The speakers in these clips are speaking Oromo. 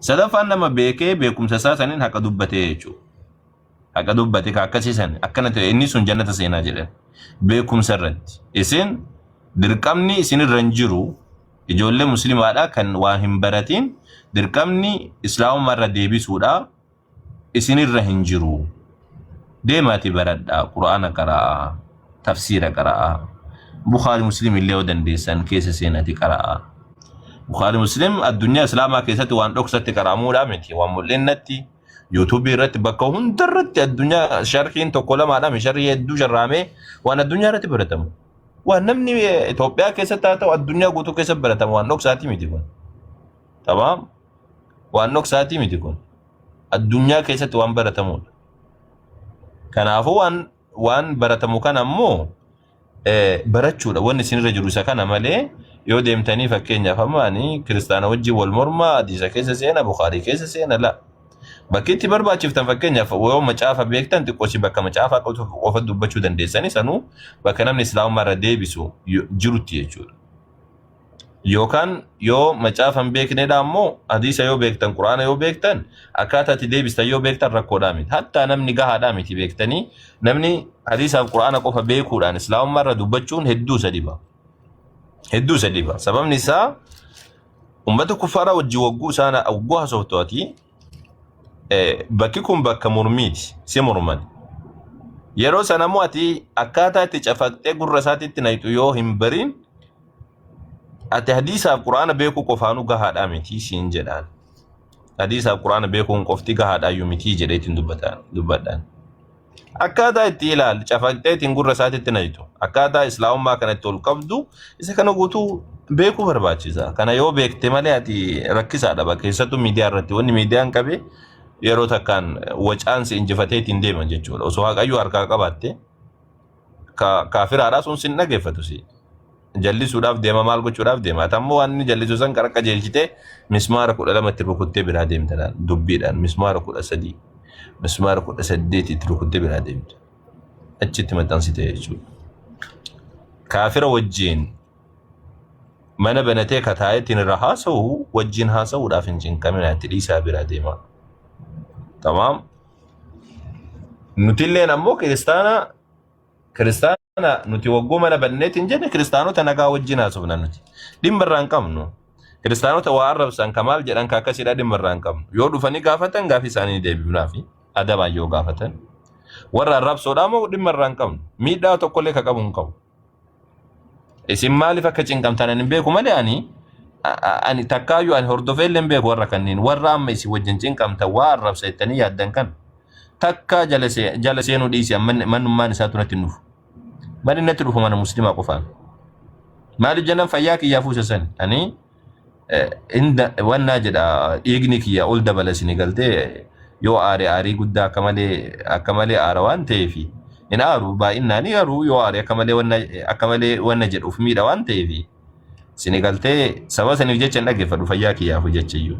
Sadaffaan nama beekee beekumsa isaa saniin haqa dubbatee jechuudha. Haqa dubbate ka akkasii san akkana ta'e inni sun jannata seenaa jedhan. Beekumsa irratti. Isin dirqamni isin irra hin jiru ijoollee muslimaadha kan waa hin baratiin dirqamni islaamummaa irra deebisuudha isin irra hin jiru. Deemaati baradhaa qura'aana qara'aa tafsiira qara'aa Bukhaari Muslim illee yoo dandeessan keessa seenati qara'aa. Bukhaari Muslim addunyaa islaamaa keessatti waan dhoksatti qara'amuudhaa miti waan mul'innatti yuutuubii irratti bakka hundarratti addunyaa sharhiin tokko lamaadhaa miti sharhii hedduu sharraamee waan addunyaa irratti baratamu. Waan namni Itoophiyaa keessatti haa ta'u addunyaa guutuu keessatti baratamu waan dhoksaatii miti kun. Tamaam waan dhoksaatii miti kun. Addunyaa keessatti waan baratamudha. Kanaafuu waan baratamu kana ammoo barachuudha. Wanni isinirra jiru isa kana malee yoo deemtanii fakkeenyaaf amma ani kiristaana wajjin wal mormaa hadiisa keessa seena Bukaarii keessa seena la. Bakki itti barbaachiftan fakkeenyaaf yoo macaafa beektan xiqqoosi bakka macaafa qofa dubbachuu dandeessanii sanuu bakka namni islaamummaa irra deebisu jirutti jechuudha. Yookaan yoo macaafa hin beeknedha ammoo hadiisa yoo beektan quraana yoo beektan akkaataa itti deebistan yoo beektan rakkoodhaa miti. Hattaa namni gahaadhaa miti beektanii namni hadiisaaf quraana qofa beekuudhaan islaamummaa irra dubbachuun hedduu isa dhiba. Hedduu isa dhiba. Sababni isaa ummata kuffaaraa wajjin wagguu isaan wagguu haasoftu ati bakki kun bakka mormiiti si morman. Yeroo sana immoo ati akkaataa itti cafaqxee gurra isaatitti naqxu yoo hin barin ati hadiisaaf quraana beekuu qofaanuu gahaadhaa miti siin jedhaan. Hadiisaaf quraana beekuun qofti gahaadhaayyuu miti jedheetiin dubbadhaan. Akkaataa itti ilaali cafaqxee ittiin gurra isaatitti naqxu akkaataa islaamummaa kanatti ol qabdu isa kana guutuu beekuu barbaachisa. Kana yoo beekte malee ati rakkisaadha bakka keessattuu miidiyaa irratti wanni miidiyaan qabe yeroo takkaan wacaan si injifatee ittiin deeman jechuudha. Osoo haqayyuu harkaa qabaatte kaafiraadhaa sun sin dhageeffatu si. Jallisuudhaaf deema maal gochuudhaaf deema. Ati ammoo waan inni jallisu san qara qajeelchitee mismaara 12 itti rukuttee biraa deemta laal dubbiidhaan mismaara 13 mismaara 18 itti rukuttee biraa deemta. Achitti maxxansite jechuudha. Kaafira wajjin mana banatee kataa'ee ittiin irra haasa'u wajjin haasa'uudhaaf hin cinqamina itti dhiisaa biraa deema. Tamaam. Nutilleen ammoo kiristaana nuti wagguu mana banneetiin jenne kiristaanota nagaa wajjin haasofna nuti. Dhimma irraa hin qabnu. Kiristaanota waa arrabsan ka maal jedhan ka akkasiidha dhimma irraa hin qabnu. Yoo dhufanii gaafatan gaafii isaanii ni deebifnaafi adabaan yoo gaafatan. Warra arrabsoodhaa moo dhimma irraa hin qabnu. Miidhaa tokkollee ka qabu hin qabu. Isin maaliif akka cinqamtan ani hin beeku malee ani takkaayyuu ani hordofee illee hin beeku warra kanneen warra amma isin wajjin cinqamtan waa arrabsa jettanii yaaddan kan takkaa jala seenuu dhiisi mannummaan isaa natti hin dhufu. Manni natti dhufu mana musliimaa qofaan. Maaliif jennaan fayyaa kiyyaa fuusa sani ani inda wannaa jedha dhiigni kiyya ol dabala isin galtee yoo aare aarii guddaa akka malee aara waan ta'eef hin aaru baay'inaan garuu yoo aare akka malee wanna jedhu of miidha waan ta'eef isin galtee saba saniif jecha hin dhaggeeffadhu fayyaa kiyyaaf jecha iyyuu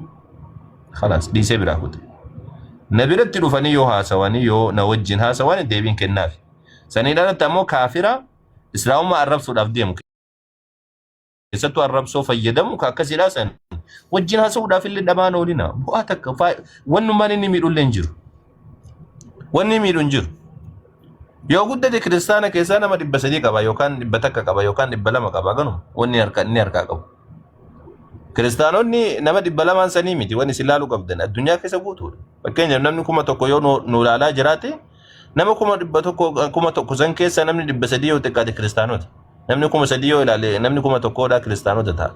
khalaas dhiisee biraa kute na biratti dhufanii yoo haasawanii yoo na wajjin haasawan deebiin kennaafi saniin alatti ammoo kaafira islaamummaa arrabsuudhaaf deemu keessattuu arrabsoo fayyadamu ka akkasiidhaa san wajjin haasa'uudhaaf illee dhamaan oolina bu'aa takka wannummaan inni miidhu illee hin jiru. Wanni miidhu hin jiru. Yoo guddate kiristaana keessaa nama 300 qaba yookaan 100 qaba yookaan 200 qaba ganuma wanni harka inni harkaa qabu. Kiristaanonni nama 200n sanii miti wanni isin ilaaluu qabdan addunyaa keessa guutuudha. Fakkeenyaaf namni 1000 yoo nu ilaalaa jiraate nama 100,000 1000 san keessa namni 300 yoo xiqqaate kiristaanota. Namni 3000 yoo ilaale namni 1000dha kiristaanota ta'a.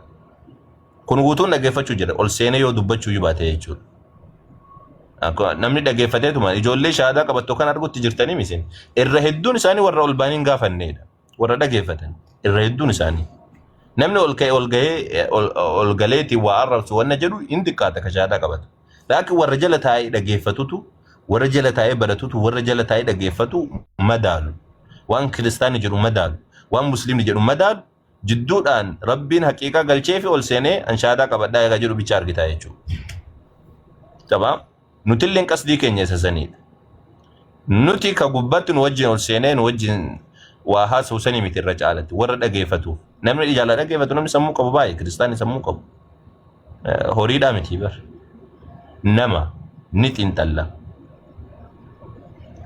Kun guutuun dhaggeeffachuu jira. Ol seenee yoo dubbachuu iyyuu baate jechuudha. Akka namni dhaggeeffateetuma ijoollee shahaadaa qabattu kan argutti jirtanii misin. Irra hedduun isaanii warra ol baanii hin gaafanneedha. Warra dhaggeeffatan irra hedduun isaanii. Namni ol ka'e ol gahee ol galeetiin waa arrabsu wanna jedhu hin xiqqaata ka shahaadaa qabatu. Laakiin warra jala taa'ee dhaggeeffatutu warra jala taa'ee baratutu warra jala taa'ee dhaggeeffatu madaalu. Waan kiristaanni jedhu madaalu. Waan musliimni jedhu madaalu jidduudhaan rabbiin haqiiqaa galchee fi ol seenee an shahaadaa qabadhaa egaa jedhu bicha argitaa jechuudha. Tabaam. Nutilleen qasdii keenya isa saniidha. Nuti ka gubbatti nu wajjin ol seenee nu wajjin waa haasa'u sanii miti irra caalatti warra dhageeffatuuf. Namni jala dhageeffatu namni sammuu qabu baay'ee kiristaanni sammuu qabu. Horiidhaa miti bar. Nama ni xiinxalla.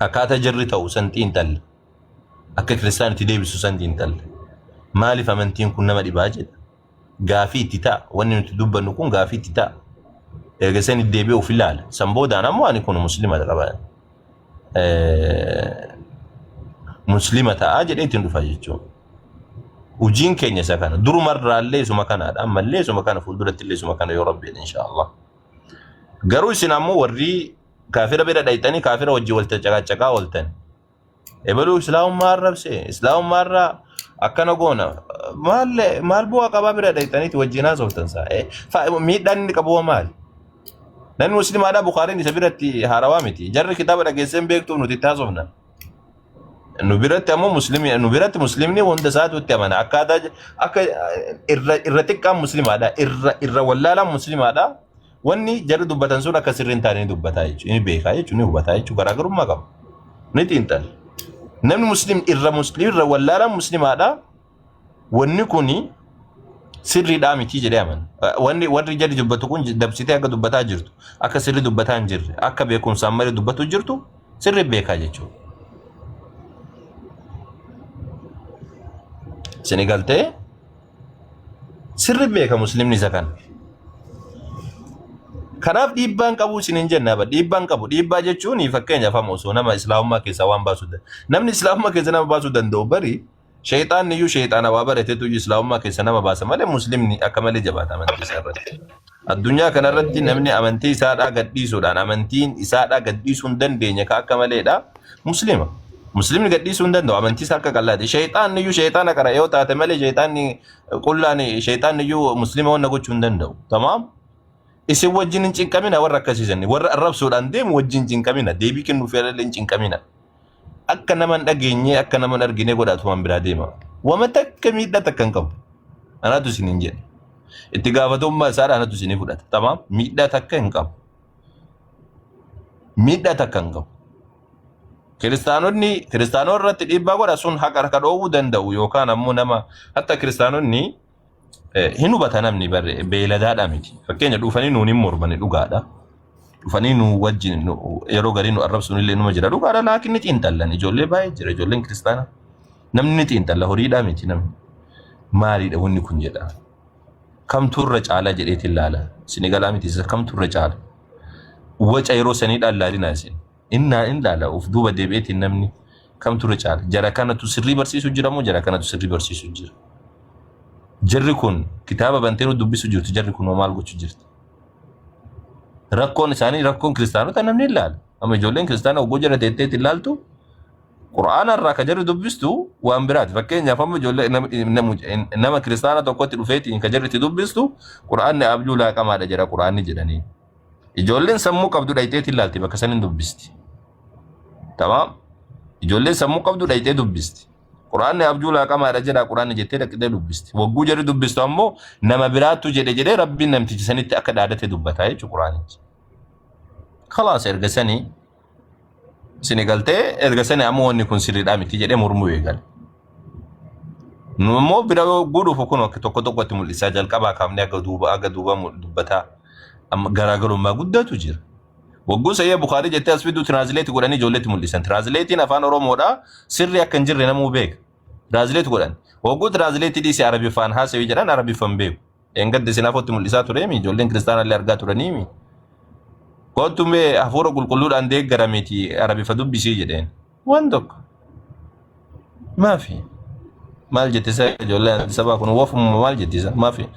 Akkaataa jarri ta'u san xiinxalla. Akka kiristaan itti deebisu san xiinxalla. Maaliif amantiin kun nama dhibaa jedha. Gaafii itti ta'a. Wanni nuti dubbannu kun gaafii itti ta'a. Erga san itti deebi'ee of ilaala. San boodaan ammoo ani kun muslima qaba. Muslima ta'a jedhee ittiin dhufa jechuudha. Hojiin keenya isa kana. Durumarraallee isuma kanaadha. Ammallee isuma kana fuulduratti illee isuma kana yoo rabbi jedhe inshaallah. Garuu isin ammoo warri kaafira bira dhayxanii kaafira wajjin wal caqacaqaa ooltan. Ebaluu islaamummaa arrabse islaamummaa irraa akkana goona maal maal bu'aa qabaa bira dhayxaniiti wajjin haasoftan saa. Miidhaan inni qabu hoo maali? Namni muslimaadhaa Bukaariin isa biratti haarawaa miti. Jarri kitaaba dhageessee hin beektuuf nuti itti haasofna. Nu biratti ammoo muslimi nu biratti muslimni hunda isaatu itti amana. Akkaataa akka irra irra xiqqaan muslimaadha. Irra irra wallaalaan muslimaadha. Wanni jarri dubbatan sun akka sirrii hin taane ni dubbataa jechuudha. Ni beekaa jechuudha. Ni hubataa jechuudha. Garaagarummaa qaba. Ni xiinxala. Namni muslim irra muslim irra wallaalaan muslimaadha. Wanni kuni sirriidhaa miti jedhee amana. Wanni warri jarri dubbatu kun dabsitee akka dubbataa jirtu akka sirrii dubbataa hin jirre akka beekumsaan malee dubbatu jirtu sirrii beekaa jechuudha. Isin galtee sirri beeka muslimni isa kana. Kanaaf dhiibbaan qabu isin hin jenne aba dhiibbaan qabu dhiibbaa jechuun fakkeenyaaf amma osoo nama islaamummaa keessaa waan baasuu danda'u namni islaamummaa keessa nama baasuu danda'u bari sheexaanni iyyuu sheexaana waa barateetu iyyuu islaamummaa keessa nama baasa malee muslimni akka malee jabaata amantii isaa irratti. Addunyaa kanarratti namni amantii isaadhaa gadhiisuudhaan amantiin isaadhaa gadhiisuu hin dandeenye ka akka maleedha muslima. Muslimni gadhiisuu hin danda'u amantii isaa akka qallaati. Sheexaanni iyyuu sheexaana qara yoo taate malee sheexaanni qullaan sheexaanni iyyuu muslima wanna gochuu hin danda'u. Tamaam? Isin wajjin hin cinqamina warra akkasiisan warra arrabsuudhaan deemu wajjin hin cinqamina deebii kennuuf illee hin cinqamina. Akka nama hin dhageenye akka nama hin argine godhaatumaan biraa deema. Wama takka miidhaa takka hin qabu. Anatu isin hin jedhe. Itti gaafatamummaa isaadha anatu isinii fudhata. Tamaam miidhaa takka hin qabu. Miidhaa takka hin qabu. Kiristaanonni kiristaanota irratti dhiibbaa godha sun haqa harka dhoowwuu danda'u yookaan ammoo nama hatta kiristaanonni hin hubata namni barre beeladaadha miti. Fakkeenya dhufanii nuun hin mormani dhugaadha. Dhufanii nu wajjin yeroo garii nu arrabsuun illee numa jira dhugaadha laakiin ni xiinxallan ijoollee baay'ee jira ijoolleen kiristaanaa. Namni ni xiinxalla horiidhaa miti namni. Maaliidha wanni kun jedha. Kamtu irra caala jedheetiin laala. Isin galaa miti isa kamtu irra caala. Waca yeroo saniidhaan laalinaa isin. Innaa in laala of duuba deebi'eetiin namni kamtu irra caala. Jara kanatu sirrii barsiisu jira moo jara kanatu sirrii barsiisu jira. Jarri kun kitaaba bantee nu dubbisu jirtu jarri kun maal gochuu jirti. Rakkoon isaanii rakkoon kiristaanota namni hin laala. Amma ijoolleen kiristaana oggoo jala teetteetti ilaaltu Qur'aana irraa ka jarri dubbistu waan biraati. Fakkeenyaaf amma ijoollee nama kiristaana tokkotti dhufeetiin ka jarri itti dubbistu Qur'aanni abjuu laaqamaadha jedha Qur'aanni jedhanii. Ijoolleen sammuu qabdu dhayxeetiin ilaalti bakka san hin dubbisti. Tamaam. Ijoolleen sammuu qabdu dhayxee dubbisti. Qur'aanni abjuu laaqamaadha jedha Qur'aanni jettee dhaqxee dubbisti. Wagguu jarri dubbistu ammoo nama biraattu jedhe jedhee Rabbiin namticha sanitti akka dhaadate dubbata jechuudha Qur'aanichi. Kalaas erga sanii Isin galtee erga sani ammoo wanni kun sirriidhaa miti jedhee mormuu eegale. Nu immoo bira yogguu dhufu kun akka tokko tokkotti mul'isaa jalqabaa kaafnee aga duuba aga duuba dubbataa amma garaagarummaa guddaatu jira. Wagguu sayyee Bukaarii jettee as fiduu tiraazileeti godhanii ijoolleetti mul'isan. Tiraazileetiin afaan Oromoodhaa sirrii akka hin jirre namuu beeka. Tiraazileeti godhan. Wagguu tiraazileetii dhiisee Arabiffaan haasawii jedhan Arabiffan beeku. Dheengadda isin afootti mul'isaa tureemi ijoolleen kiristaanallee argaa turaniimi. Kottu mee hafuura qulqulluudhaan deeggaramiti Arabifa dubbisii jedheen. Waan tokko. Maafi. Maal jetti isa ijoolleen Addis Ababaa kun wafuma maal jetti isa maafi.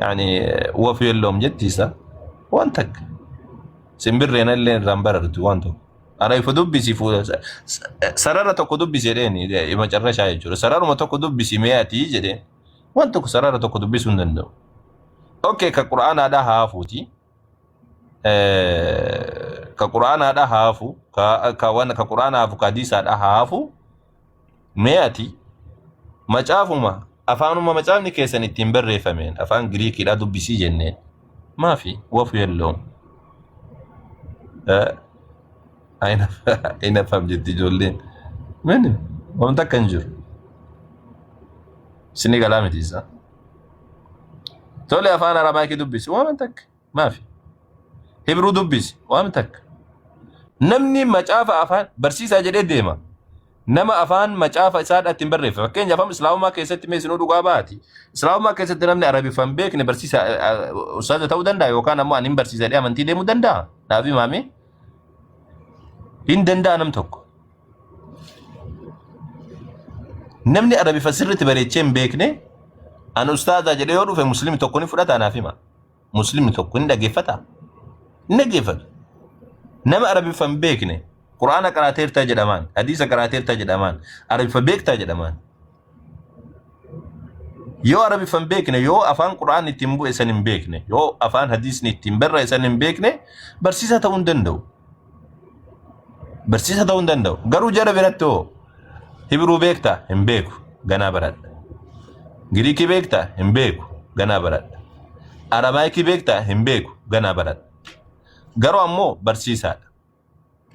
Yaani wafu yelloom jetti isa. Waan takka. Simbirreen illee irraan barartu waan tokko. Arabifa dubbisi fuula sarara tokko dubbisi jedheen macarrashaa jechuudha. Sararuma tokko dubbisi mee ati jedheen. Waan tokko sarara tokko dubbisuu hin danda'u. Okay, ka Qur'aanaadhaa haa hafuuti. Ka Qur'aanaadhaa haa hafu, ka ka waan ka Qur'aanaa hafu, ka hadiisaadhaa haa hafu. Mee ati macaafuma afaanuma macaafni keessan ittiin barreeffameen afaan Giriikiidhaa dubbisii jenneen. Maafi wafu yelloom. Ayina fam jetti ijoolleen. Mini wanta akka hin jiru. Isinii galaa miti isaa. Tole afaan Aramaayikii dubbisi waan takka maafi. Hibruu dubbisi waan takka. Namni macaafa afaan barsiisaa jedhee deema. Nama afaan macaafa isaadhaa ittiin barreeffe. Fakkeenyaaf amma Islaamummaa keessatti mee isinuu dhugaa baati. Islaamummaa keessatti namni Arabiffaa hin beekne barsiisaa ustaaza ta'uu danda'a yookaan ammoo ani hin barsiisa jedhee amantii deemuu danda'a. Naaf himaame. Hin danda'a nam tokko. Namni Arabiffa sirriitti bareechee hin beekne ani ustaazaa jedhee yoo dhufe musliimni tokko ni fudhata naaf hima. Musliimni tokko ni dhaggeeffata. Ni dhaggeeffatu. Nama Arabiffa hin beekne Qur'aana qaraateertaa jedhamaan, hadiisa qaraateertaa jedhamaan, Arabiffa beektaa jedhamaan. Yoo Arabiffa hin beekne, yoo afaan Qur'aanni ittiin bu'e san hin beekne, yoo afaan hadiisni ittiin barraa'e san hin beekne, barsiisaa ta'uu hin danda'u. Barsiisaa ta'uu hin danda'u. Garuu jara biratti hoo Hibruu beektaa? Hin beeku. Ganaa baradha. Giriikii beektaa? Hin beeku. Ganaa baradha. Aramaayikii beektaa? Hin beeku. Ganaa baradha. Garuu ammoo barsiisaadha.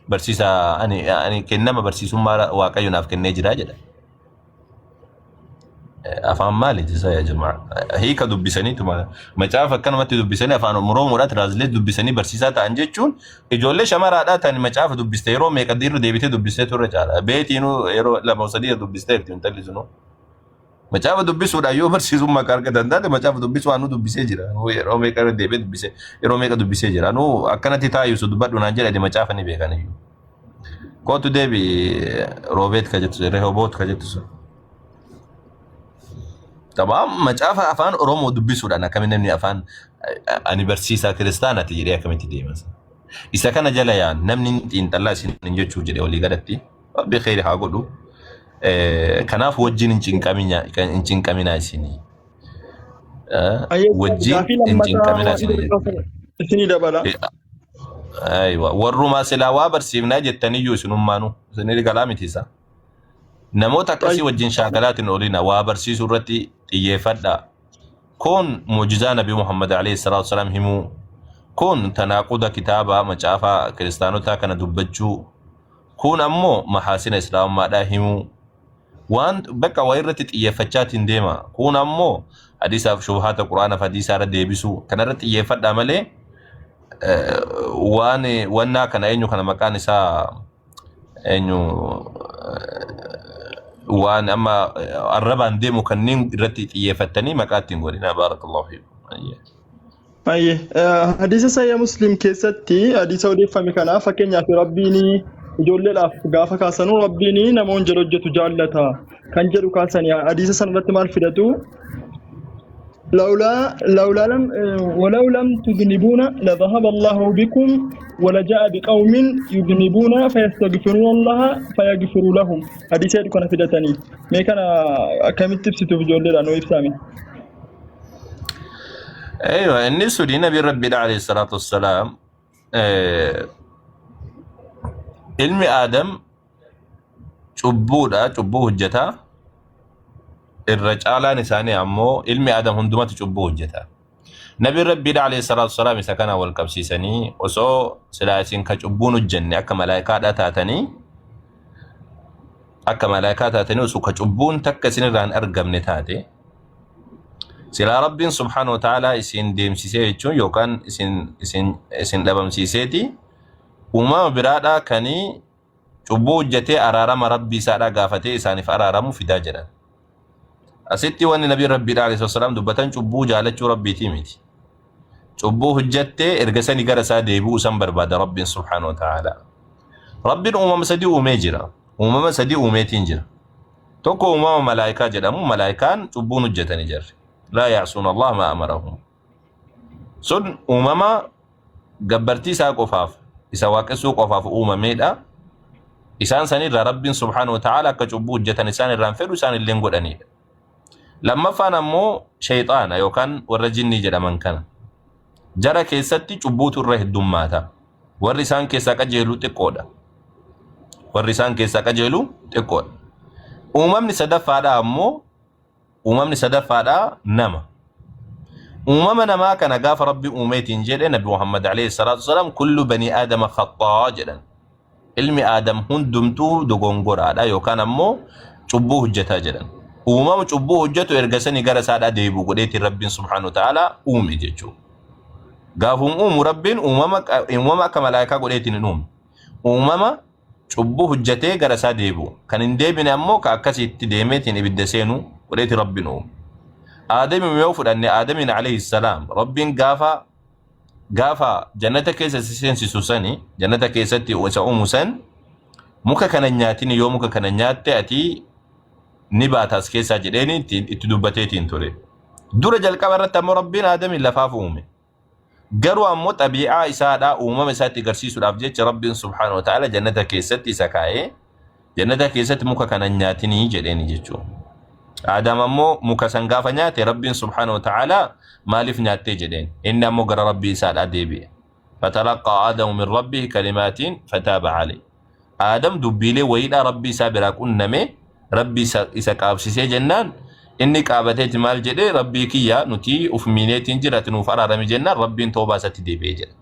Barsiisaa ani kennama barsiisummaa Waaqayyo naaf kennee jira jedha. Afaan maaliiti isa yaa jamaa? Hiika dubbisaniituma macaafa akkanumatti dubbisanii afaan Oromoodhaa translate dubbisanii barsiisaa ta'an jechuun ijoollee shamaraadhaa ta'an macaafa dubbiste yeroo meeqa irra deebitee dubbistee turre caala. Beetiinuu yeroo lama sadii dubbisteerti intalli sunuu. Macaafa dubbisuudhaan yoo barsiisummaa akka argatan taate macaafa dubbisuu anuu dubbisee jira. Anuu yeroo meeqa irra deebi'ee dubbisee yeroo meeqa dubbisee jira. Anuu akkanatti taa'u dubbadhu naan jedhani macaafa ni beekan iyyuu. Kootu deebi roobeet ka jettu rehoboot ka jettu sun. Tabaam macaafa afaan Oromoo dubbisuudhaan akkamiin namni afaan ani barsiisaa kiristaanaati jedhee akkamitti deema. Isa kana jala yaan namni xiinxallaa isin hin jechuuf jedhe walii galatti rabbi kheyri haa godhu. Kanaaf wajjin hin cinqaminaa hin cinqaminaa isinii. Ayyee Wajjin gaafii hin lammataa cinqaminaa isinii. isinii dabala. Aywa warrumaa silaa waa barsiifnaa jettaniyyuu isinummaanu isinii galaa miti isa. Namoota akkasii wajjin shaakalaatiin olina waa barsiisuu irratti xiyyeeffadhaa. Kun mu'jizaa Nabi Muhammad alayhi salaatu wasalaam himuu. Kun tanaaquda kitaabaa macaafaa kiristaanotaa kana dubbachuu. Kun ammoo mahaasina islaamummaadhaa himuu. Waan bakka waa irratti xiyyeeffachaatiin deema. Kun ammoo hadiisaaf shubahaata quraanaaf hadiisaa irra deebisuu. Kanarratti xiyyeeffadhaa malee waan wannaa kana eenyu kana maqaan isaa eenyu waan amma arrabaan deemu kanneen irratti xiyyeeffattanii maqaa ittiin godhina baarakallahu fiikum. Ayyee. Ayyee hadiisa Sahih Muslim keessatti hadiisa odeeffame kana fakkeenyaaf Rabbiin ijoolleedhaaf gaafa kaasanuu Rabbiin nama wanjala hojjetu jaallata kan jedhu kaasanii hadiisa sana irratti maal fidatu لولا لولا لم ولو لم تذنبون لذهب الله بكم ولجاء بقوم يذنبون فيستغفرون الله فيغفر لهم حديث jedhu kana fidatanii mee kana akkamitti ibsituuf ijoolleedhaan nuu ibsaame. Aywa inni suni nabi rabbiidha alayhi salaatu wassalaam ilmi aadam cubbuudha cubbuu hojjetaa irra caalaan isaanii ammoo ilmi aadam hundumatti cubbuu hojjeta. Nabi rabbiidha alayhi salaatu wassalaam isa kana wal qabsiisanii osoo silaa isin ka cubbuun hojjenne akka malaayikaadha taatanii akka malaayikaa taatanii osoo ka cubbuun takka isin irraa hin argamne taate silaa rabbiin subhaanahu wa ta'aalaa isin deemsisee jechuun yookaan isin isin isin dhabamsiiseeti uumama biraadhaa kanii cubbuu hojjetee araarama rabbii isaadhaa gaafatee isaaniif araaramu fidaa jedhan. Asitti wanni nabiin rabbiidhaa alayhi salaam dubbatan cubbuu jaalachuu rabbiitii miti. Cubbuu hojjettee erga sani gara isaa deebi'uu san barbaada rabbiin subhaanahu wa ta'aalaa. Rabbiin uumama sadii uumee jira. Uumama sadii uumeetiin jira. Tokko uumama malaayikaa jedhamu malaayikaan cubbuun hojjetani jarri. Laa ya'suuna Allah maa amarahum. Sun uumama gabbartii isaa qofaaf isa waaqessuu qofaaf uumameedha. Isaan sanirraa Rabbiin subhaanahu wa ta'aala akka cubbuu hojjetan isaan irraan fedhu isaan illee godhanidha. Lammaffaan ammoo shayxaana yookaan warra jinnii jedhaman kana. Jara keessatti cubbuutu irra heddummaata. Warri isaan keessaa qajeelu xiqqoodha. Warri isaan keessaa qajeelu xiqqoodha. Uumamni sadaffaadha ammoo uumamni sadaffaadha nama. Uumama namaa kana gaafa Rabbi uumeetiin jedhe Nabi Muhammad alayhi salaatu wasalaam kullu banii aadama khaxaa jedhan. Ilmi Aadam hundumtuu dogongoraadha yookaan ammoo cubbuu hojjetaa jedhan. Uumama cubbuu hojjetu erga sanii gara isaadhaa deebi'u godheetiin Rabbiin subhaanahu wa ta'aalaa uume jechuudha. Gaafum uumu Rabbiin uumama akka malaayikaa godheetiin hin uumne. Uumama cubbuu hojjatee gara isaa deebi'u. Kan hin deebine ammoo ka akkasitti deemeetiin ibidda seenu godheeti Rabbiin uume. Aadamiin yoo fudhanne, Aadamiin alayhi salaam, Rabbiin gaafa jannata keessa si seensisu sani, jannata keessatti isa uumu san, muka kana hin nyaatin, yoo muka kana nyaatte ati ni baata as keessaa jedheeni itti dubbateetiin ture. Dura jalqaba irratti ammoo Rabbiin Aadamiin lafaaf uume. Garuu ammoo xabii'aa isaadhaa, uumama isaatti agarsiisuudhaaf jecha, Rabbiin subhaanahu wa ta'ala jannata keessatti isa kaa'ee, jannata keessatti muka kana hin nyaatinii jedheeni jechuudha. Aadaam ammoo muka san gaafa nyaate, Rabbiin subhaanahu wa ta'ala maaliif nyaattee jedheen. Inni ammoo gara Rabbii isaadhaa deebi'e. فتلقى آدم من ربه كلمات فتاب عليه. Aadam dubbiilee wayiidhaa Rabbii isaa biraa qunname, Rabbii isa qaabsisee jennaan, inni qaabateeti maal jedhee, Rabbii kiyya, nuti uf miineetiin jira, ati nuuf araarami jennaan, Rabbiin toobaa isatti deebi'ee jedha.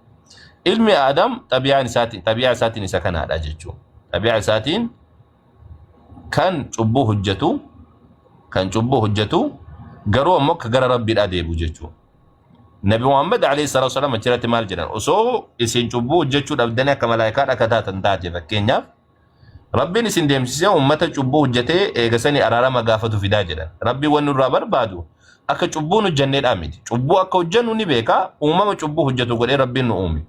Ilmi Aadam xabi'aan isaatiin, xabi'aa isaatiin isa kanaadha jechuudha. Xabi'aa isaatiin kan cubbuu hojjetu, garuu ammoo akka gara Rabbiidhaa deebi'u jechuudha. Nabi Muhammad alayhi salatu wasalam achirratti maal jedhan? Osoo isin cubbuu hojjechuu dhabdanii akka malaayikaa akka taatan taate, fakkeenyaaf, Rabbiin isin deemsisee uummata cubbuu hojjetee eegasanii araarama gaafatu fidaa jedhan. Rabbiin wanni nurraa barbaadu akka cubbuun hojjenneedhaa miti. Cubbuu akka hojjennu ni beeka. Uumama cubbuu hojjetu godhee Rabbiin nu uume.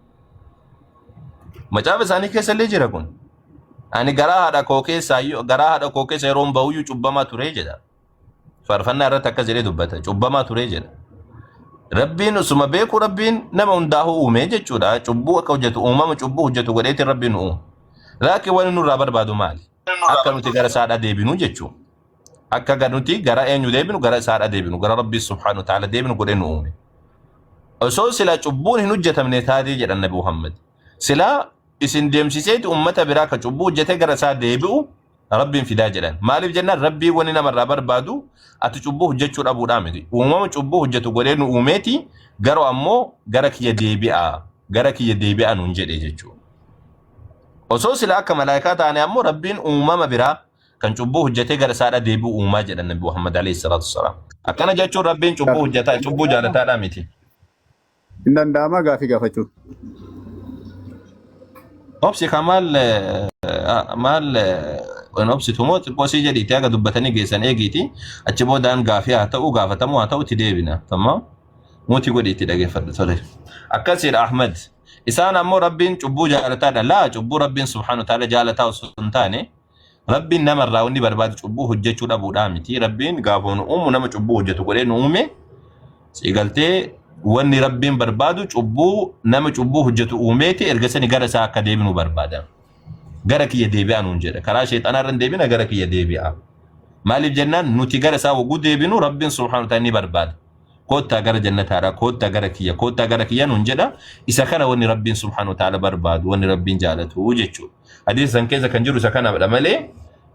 Macaafa isaanii keessa illee jira kun. Ani garaa haadha koo keessa yeroon bahuyyuu cubbamaa ture jedha. Faarfannaa irratti akkas jedhee dubbata. Cubbamaa ture jedha. Rabbiin osuma beeku, Rabbiin nama hundaa'uu uume jechuudha. Cubbuu akka hojjetu, uumama cubbuu hojjetu godheetiin Rabbiin nu uume. Laakiin wanni nurraa barbaadu maali? Akka nuti gara isaadhaa deebinu jechuudha. Akka nuti gara eenyu deebinu? Gara isaadhaa deebinu, gara Rabbii subhaanahu wa ta'ala deebinu godhee nu uume. Osoo silaa cubbuun hin hojjetamne taatee jedhan Nabi Muhammad, silaa isin deemsiseeti uummata biraa ka cubbuu hojjetee gara isaa deebi'u Rabbiin fidaa jedhan. Maaliif jennaan, Rabbiin wanni namarraa barbaadu ati cubbuu hojjechuu dhabuudhaa miti. Uumama cubbuu hojjetu godhee nu uumeeti, garuu ammoo gara kiyya deebi'aa, gara kiyya deebi'aa nuun jedhe jechuudha. Osoo sila akka malaayikaa taane ammoo Rabbiin uumama biraa kan cubbuu hojjetee gara isaadhaa deebi'u uumaa jedhan Nabi Muhammad alayhi salaatu wassalaam. Akkana jechuun Rabbiin cubbuu hojjetaa, cubbuu jaalataadhaa miti. Hin danda'ama gaafii gaafachuun. Obsi ka maal maal hin obsitu moo? Xiqqoo sii jedhiiti, haga dubbatanii geessan eegiiti, achi boodaan gaafii haa ta'u, gaafatamuu haa ta'u, itti deebina. Tamam, muutii godhi itti dhageeffadhu. Tole, akkasidha Ahmad. Isaan ammoo Rabbiin cubbuu jaalataadha. Laa, cubbuu Rabbiin subhaanahu wa ta'ala jaalataa osoo hin taane, Rabbiin namarraa wanni barbaadu cubbuu hojjechuu dhabuudhaa miti. Rabbiin gaafa nu uumu nama cubbuu hojjetu godhee nu uume. Si galtee? Wanni Rabbiin barbaadu cubbuu, nama cubbuu hojjetu uumeeti, erga sani gara isaa akka deebinu barbaada. Gara kiyya deebi'aa nuun jedha. Karaa sheexanaa irra hin deebina, gara kiyya deebi'aa. Maaliif jennaan, nuti gara isaa waguu deebinu Rabbiin subhaanahu wa ta'ala ni barbaada. Koottaa gara jannataadha, koottaa gara kiyya, koottaa gara kiyya nuun jedha. Isa kana wanni Rabbiin subhaanahu wa ta'ala barbaadu, wanni Rabbiin jaalatu jechuudha. Hadiisa san keessa kan jiru isa kanadha malee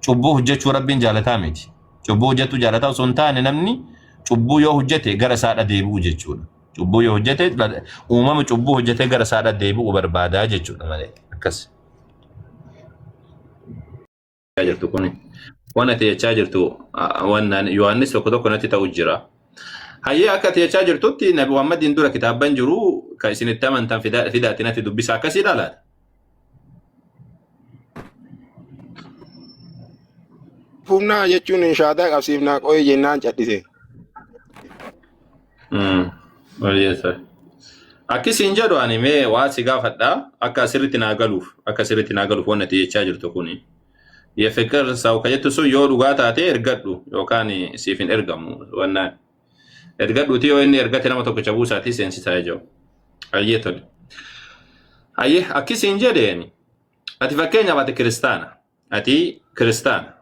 cubbuu hojjechuu Rabbiin jaalataa miti. Cubbuu hojjechuu jaalataa osoo hin taane, namni cubbuu yoo hojjete gara isaadha deebi'u jechuudha. Cubbuu yoo hojjete, uumama cubbuu hojjetee gara isaadha deebi'u barbaadaa jechuudha malee akkas. Jirtu kuni waan ati jechaa jirtu waan Yohaannis tokko tokko natti ta'u jira. Hayyee, akka ati jechaa jirtutti Nabi Muhammadiin dura kitaabban jiru kan isinitti amantan fidaati natti dubbisa, akkasiidha laata? Humnaa jechuun shaadaa qabsiifnaa qo'ee jennaan cadhise. Akkasiin jedhu. Ani mee waa si gaafadha, akka sirriitti naa galuuf waan ati jechaa jirtu kuni. የፍቅር ሰው ka jettu sun yoo dhugaa taate ergadhu, yookaan siif hin ergamu wannaan. Ergadhuuti, yoo inni ergate nama tokkicha buusaatii seensisaa jiru. Hayyee, tole. Hayyee, akkasiin jedheeni. Ati fakkeenyaaf ati kiristaana. Ati kiristaana.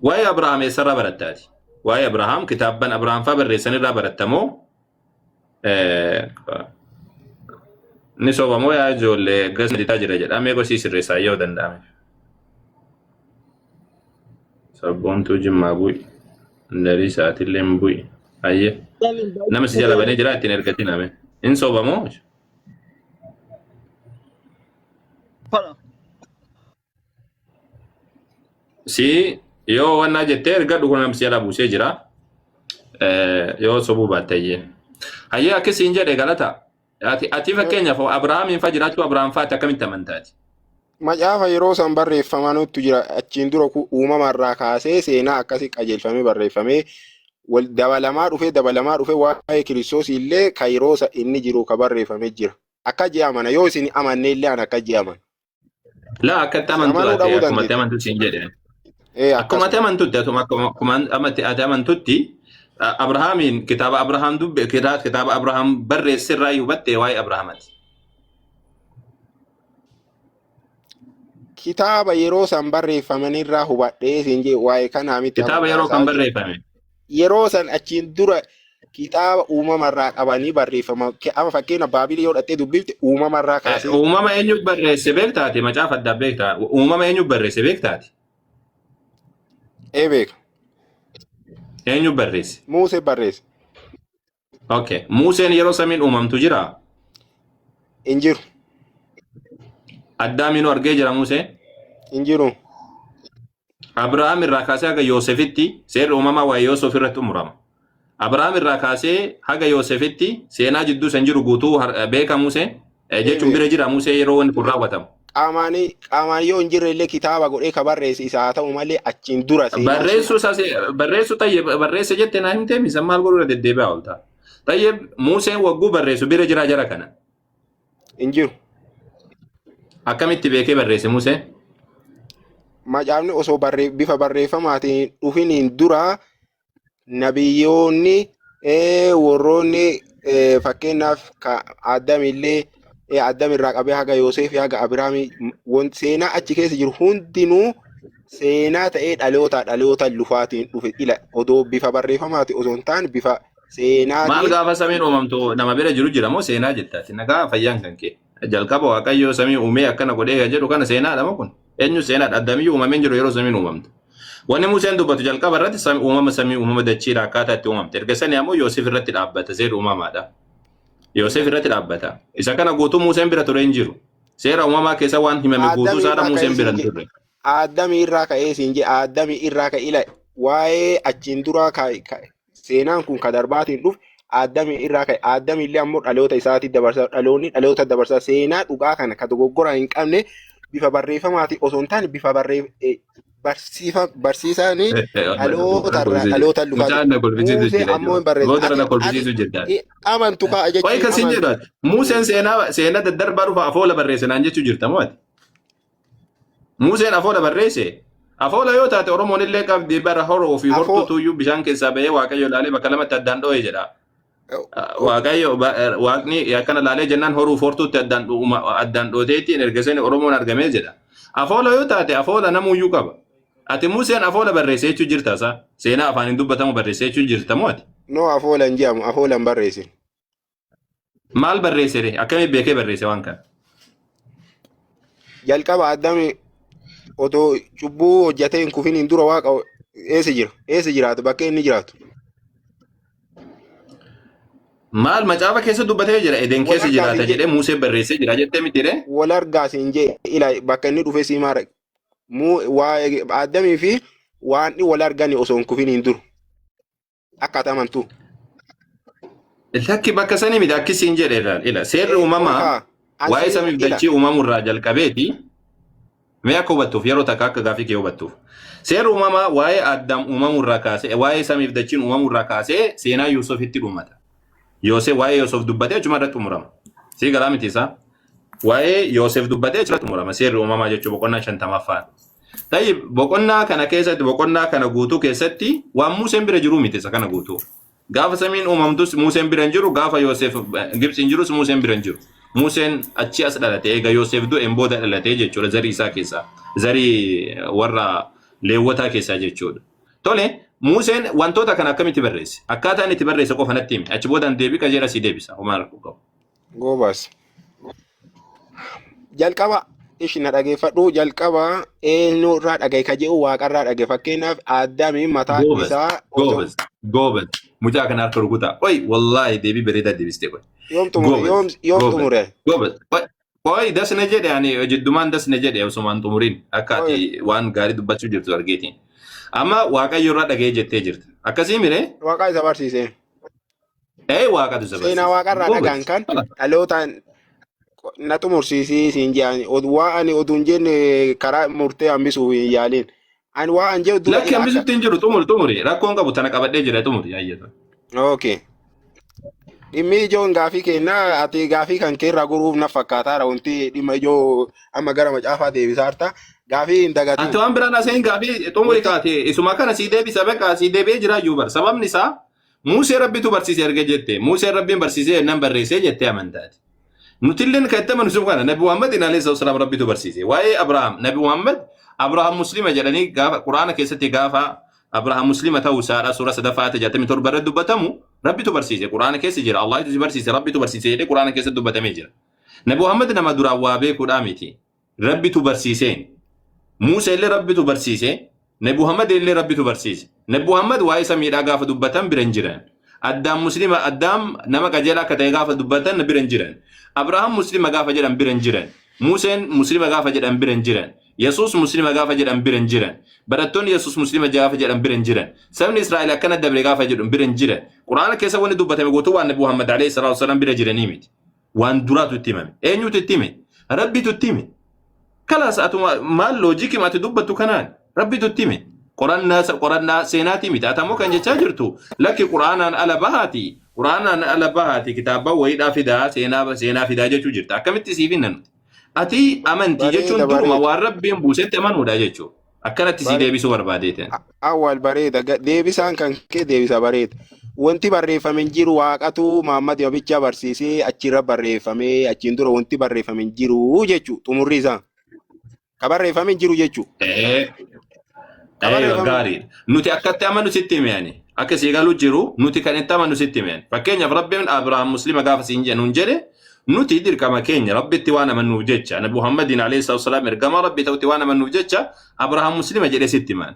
Waa'ee Abrahaam eessarraa baratta ati? Waa'ee Abrahaam kitaabban Abrahaam fa'aa barreessanirraa baratta moo? Ni soba moo yaa ijoollee gas ditaa jira jedha. Mee gosii sirreessaa yoo danda'ame. Sabboontuu Jimmaa bu'i. Ndarii isaatillee hin bu'i. Hayyee. Nama si jala banee jira, ittiin ergatin ame. Hin soba moo? Fala. Si yoo wannaa jettee ergadhu, kun namni si jala buusee jira. Yoo sobuu baatte hayyee. Hayyee, akkasiin jedhe galata. Ati fakkeenyaaf Abrahaamiin fa jiraachuu Abrahaam faatti akkamitti amantaati? Macaafa yeroo san barreeffamanutu jira. Achiin dura uumamarraa kaasee seenaa akkasii qajeelfamee barreeffamee wal dabalamaa dhufee dabalamaa dhufee waa'ee Kiristoos illee ka yeroo inni jiru ka barreeffamee jira. Akka jee amana yoo isin amanne illee an akka jee amana. Laa akkatti amantu Amanuu ati dhabuu akkuma ati dandeetti. amantu siin jedhe. Ee Akkuma ati akkasuma. amantutti atuma akkuma ati amantutti Abrahaamiin kitaaba Abrahaam dubbe kitaaba Abrahaam barreesse irraa hubatte waa'ee Abrahaamati. Kitaaba yeroo san barreeffamanirraa hubadhee siin jee waa'ee kanaa miti amma Kitaaba yeroo kaasaa kan jiru. barreeffame. Yeroo san achiin dura kitaaba uumamarraa qabanii barreeffama. Amma fakkeenya Baabilii yoo dhattee dubbifte uumamarraa kaasee Uumama eenyu barreesse beektaati macaafa addaa beektaa. Uumama eenyu barreesse beektaati. Ee beeka. Eenyu barreesse? Muusee barreesse. Okay. Muuseen yeroo samiin uumamtu jira. Hin jiru. Addaamiinuu argee jira Muuseen. Hin jiru. Abrahaam irraa kaasee haga Yoosefitti seerri uumamaa waa'ee Yoosef irratti xumurama. Abrahaam irraa kaasee haga Yoosefitti seenaa jidduu san jiru guutuu beeka Museen Ee jechuun beeka. bira jira Musee yeroo wanni kun raawwatamu. Qaamaan yoo hin jirre illee kitaaba godhee ka barreesse isaa haa ta'u malee achiin dura seenaan sun Barreessuu isaas barreessuu tayyee barreesse jettee naa himtee misan maal godhuu irra deddeebi'aa oolta. Tayyee Museen wagguu barreessu bira jira jara kana. Hin jiru. Akkamitti beekee barreesse Museen? Macaafni osoo bifa barreeffamaatiin hin dhufiniin dura nabiyyoonni warroonni fakkeenyaaf ka Addamillee Addam irraa qabee haga Yoosef haga Abiraamii seenaa achi keessa jiru hundinuu seenaa ta'ee dhaloota dhaloota lufaatiin dhufe ila odoo bifa barreeffamaati osoo hin taane bifa Maal seenaatiin. Gaafa samiin uumamtu nama bira jiru jira moo seenaa jettaati? Nagaa fayyaan kan kee. Jalqaba Waaqayyo samii uumee akkana godhee kan jedhu kana seenaadha moo kun? Eenyu seenaadha? Addamiyyuu uumamee hin jiru yeroo samiin uumamtu. Wanni Museen dubbatu jalqaba irratti uumama samii uumama dachiidha akkaataa itti uumamte. Erga sanii ammoo Yoosef irratti dhaabbata seerri uumamaadha. Yoosef irratti dhaabbata. Isa kana guutuu Museen bira ture hin jiru. Seera uumamaa keessa waan himame guutuu Addamii isaadha irraa ka'ee Museen bira siin hin jedhe. turre. Addamii irraa ka'ee siin jedhe. Addamii irraa ka'e ila waa'ee achiin duraa seenaan kun ka darbaatiin dhufe Addamii irraa ka'e. Addamii illee ammoo dhaloota isaatti dabarsa. Dhaloonni dhaloota dabarsa. Seenaa dhugaa kana ka dogoggora hin qabne bifa barreeffamaatiin osoo hin taane bifa barsiisaan dhaloota irraa dhaloota lufaa Mucaan na kolfisiisu Muusee jira ammoo hin barreesse. Booda na Ati kolfisiisu jirta. amantu kaa Wayi jechuun kan siin amantu. jedhu Museen seenaa daddarbaa dhufa afoola barreesse naan jechuu jirta moo ati? Museen afoola barreesse. Afoola yoo taate Oromoon illee qabdi bara horoo fi hortuutu iyyuu bishaan keessaa bahee Waaqayyo ilaalee bakka lamatti addaan dho'e jedha. Waaqayyo Waaqni akkana laalee jennaan horuu fi hortuutti addaan dhooteetiin erga sani Oromoon argamee jedha. Afoola yoo taate afoola namuyyuu qaba. Ati Museen afoola barreesse jechuu jirta isaa? Seenaa afaaniin dubbatamu barreesse jechuu jirta moo ati? No, afoola hin jedhamu, afoola hin barreessin. Maal barreesse ree? Akkamitti beekee barreesse waan kana? Jalqaba Addami otoo cubbuu hojjetee hin kufiniin dura Waaqa eessa jira? Eessa jiraatu? Bakka inni jiraatu. Maal macaafa keessa dubbatee jira? Eden Wal keessa argaa jiraata siin jedhee jedhe. Musee barreessee jira jettee miti ree? Wal argaa siin jedhe ila bakka inni dhufe sii maara. Muu waa'ee Addamii fi waan wal argani osoo hin kufiniin dura. Akka ati amantu. Lakki bakka sanii miti akkisiin jedhe ilaal. Ila seerri uumamaa Olkaa waa'ee asii samiif ila dachii uumamurraa jalqabeeti. Mee akka hubattuuf yeroo takka akka gaafii kee hubattuuf. Seerri uumamaa waa'ee Addaam uumamurraa kaasee waa'ee samiif dachiin uumamurraa kaasee seenaa Yuusufitti dhumata. Yoosef waa'ee Yoosef dubbatee achuma irratti xumurama. Sii galaa miti isaa? Waa'ee Yoosef dubbatee achirratti xumurama. Seerri uumamaa jechuun boqonnaa 50ffaan. Tayyib boqonnaa kana keessatti boqonnaa kana guutuu keessatti waan Museen bira jiruu miti isa kana guutuu. Gaafa samiin uumamtus Museen bira hin jiru, gaafa Yoosef Gibxi hin jirus Museen bira hin jiru. Museen achi as dhalate eega Yoosef du'een booda dhalate jechuudha zarii isaa keessaa. Zarii warra Leewwataa keessaa jechuudha. Tole, Museen wantoota kana akkamitti barreesse? Akkaataa inni itti barreesse qofa natti himi. Achi boodaan deebii qajeelaa sii deebisa. Homaa rakkoo qabu. Goobas. Jalqaba ishi na dhageeffadhu jalqaba eenyu irraa dhagaye ka jedhu waaqarraa dhagaye fakkeenyaaf Addaami mataa Goobas, isaa osoo goobas, goobas. Mucaa kana harka rukutaa. Oi, wallaahi deebii bareedaa deebistee qoy. Yoom xumure Goobas, yoom goobas, xumure goobas. Qoy, qoy dasna jedhe ani jiddumaan dasna jedhe osumaan xumuriin akka Qoy ati waan gaarii dubbachuu jirtu argeetiin. Amma Waaqayyo irraa dhaga'ee jettee jirta. Akkasii miree? Waaqa isa barsiise. Ee, Waaqatu isa Seenaa barsiise. Waaqarraa dhagaan Goobas. kan dhalootaan na xumursiisii siin jedhan. Waa ani oduun jenne karaa murtee hambisuuf hin yaalin. Ani waa an jedhu dura Lakki ila akka. hambisutti hin jiru, xumuri xumuri, rakkoon qabu, tana qabadhee jira, xumuri ayyata. Okay. Dhimmi ijoon gaafii kennaa ati gaafii kan keerraa guruuf na fakkaataara, wanti dhimma ijoo amma gara macaafaa deebisaarta. Gaafii hin Ati dagatin. waan biraan aseen gaafii xumuri Wanti kaate isuma kana sii deebisa, beekaa sii deebi'ee jira iyyuu bar. Sababni isaa Musee Rabbitu barsiise erga jette, Museen Rabbiin barsiisee jennaan barreessee jettee amantaati. Nutilleen kan itti amanu kana Nabi Muhammad alayhi salaam Rabbitu barsiise. Waa'ee Abrahaam, Nabi Muhammad Abrahaam Muslima jedhanii gaafa Quraana keessatti, gaafa Abrahaam Muslima ta'uu isaadha suura sadaffaa 67 irratti dubbatamu, Rabbitu barsiise. Quraana keessa jira. Allahitu si barsiise, Rabbitu barsiise jedhee Quraana keessatti dubbatamee jira. Nabi Muhammad nama duraan waa beekuudhaa miti. Rabbitu barsiiseen. Musa illee Rabbitu barsiise. Nabi Muhammad illee Rabbitu barsiise. Nabi Muhammad waa'ee samiidhaa gaafa dubbatan bira hin jiran. Addaam Muslima, Addaam nama qajeelaa akka ta'e gaafa dubbatan bira hin jiran. Abrahaam Muslima gaafa jedhan bira hin jiran. Museen Muslima gaafa jedhan bira hin jiran. Yesuus Muslima gaafa jedhan bira hin jiran. Barattoonni Yesuus Muslima gaafa jedhan bira hin jiran. Sabni Israa'el akkana dabre gaafa jedhu bira hin jiran. Quraana keessa wanni dubbatame guutuu waan Nabi Muhammad alayhi salaatu wasalaam bira jiranii miti. Waan duraatu itti himame. Eenyutu itti hime? Rabbitu itti hime. Kalaas, atuma maal loojikii ati dubbattu kanaan Rabbitu itti hime. Qorannaa seenaatii miti. Ati ammoo kan jechaa jirtu lakki, Quraanaan ala bahaati. Quraanaan ala bahaati kitaaba wayiidhaa fidaa, seenaa fidaa jechuu jirta. Akkamitti siif hinna nuti? Ati amantii jechuun Bareeda duruma bareeda. waan Rabbiin buusetti amanuudha jechuudha. Akkanatti sii deebisuu barbaadeetan. Awwal bareeda. Deebisaan kan kee deebisa bareeda. Wanti barreeffame hin jiru, Waaqatu Muhammad Abicha barsiisee achirra barreeffamee, achiin dura wanti barreeffame hin jiru jechuu xumurri isaa. Ka barreeffame hin jiru jechuu. Ka Eeyyoo, barreeffame gaariidha. Nuti akkatti amanu sitti hime ani. Akka sii galuu jiru nuti kan itti amanu sitti hime ani. Fakkeenyaaf, Rabbiin Abrahaam Muslima gaafa siin jedhu nuun jedhe, nuti dirqama keenya Rabbitti waan amannuuf jecha, Nabi Muhammadiin alayhi salaatu wasalaam ergamaa Rabbi ta'utti waan amannuuf jecha, Abrahaam Muslima jedhee sitti himan.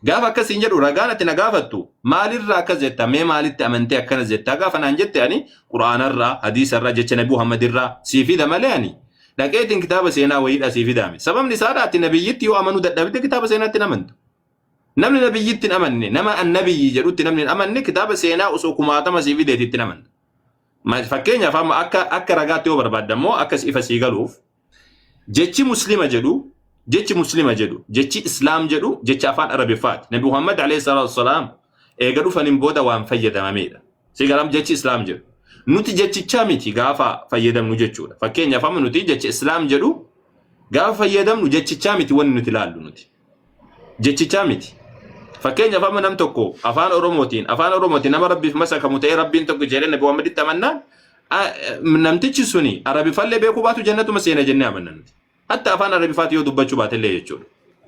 Gaafa akkasiin jedhu ragaan ati na gaafattu maalirraa akkas jetta, mee maalitti amantee akkana jettaa gaafa naan jette, ani Quraanarraa, hadiisarraa, jecha Nabi Muhammadirraa sii fida malee ani dhaqeetiin kitaaba seenaa wayiidhaa sii fidaame. Sababni isaadha, ati nabiyyitti yoo amanuu dadhabde kitaaba seenaatti hin amantu. Namni nabiyyitti hin amanne, nama an nabiyyi jedhutti namni hin amanne, kitaaba seenaa osoo kumaatama sii fideeti itti hin amantu. Fakkeenyaaf, amma akka ragaatti yoo barbaadde ammoo akka ifa sii galuuf, jechi Muslima jedhu, jechi Islaam jedhu jecha afaan Arabiffaati. Nabi Muhammad alayhi salaatu wassalaam eega dhufaniin booda waan fayyadamamedha. Si galam jechi Islaam jedhu. Nuti jechichaa miti gaafa fayyadamnu jechuudha. Fakkeenyaaf, amma nuti jecha Islaam jedhu gaafa fayyadamnu jechichaa miti wanni nuti ilaallu nuti. Jechichaa miti. Fakkeenyaaf, amma nam tokko afaan Oromootiin nama Rabbiif masakamu ta'ee Rabbiin tokko jedhee Nabi Muhammaditti amannaan, namtichi suni Arabifallee beekuu baatu jannatuma seena jennee amanna nuti. Hatta afaan Arabifaati yoo dubbachuu baatellee jechuudha.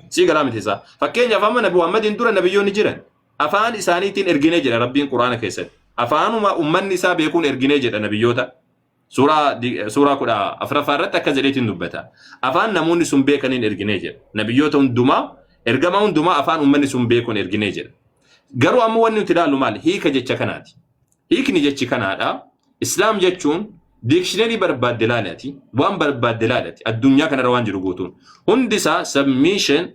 Sii galaa miti isaa. Fakkeenyaaf, amma Nabi Muhammadiin dura nabiyyoonni jiran afaan isaaniitiin erginee jedha Rabbiin Quraana keessatti. Afaanuma ummanni isaa beekuun erginee jedha nabiyyoota. Suuraa 14ffaa irratti akkas jedheetiin dubbata. Afaan namoonni sun beekaniin erginee jedha. Nabiyyoota hundumaa, ergama hundumaa afaan ummanni sun beekuun erginee jedha. Garuu ammoo wanni nuti ilaallu maali? Hiika jecha kanaati. Hiikni jechi kanaadha. Islaam jechuun dictionary barbaadde ilaali ati. Waan barbaadde ilaali ati. Addunyaa kanarra waan jiru guutuun. Hundi isaa submission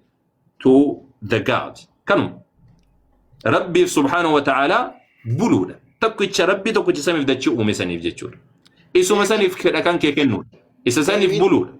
to the God. Kanuma. Rabbiif subhaanahu wa ta'aalaa buluudha. Tokkicha Rabbii, tokkicha samiif dachii uume saniif jechuudha. Isuma saniif fedha kan kee kennuudha. Isa saniif buluudha.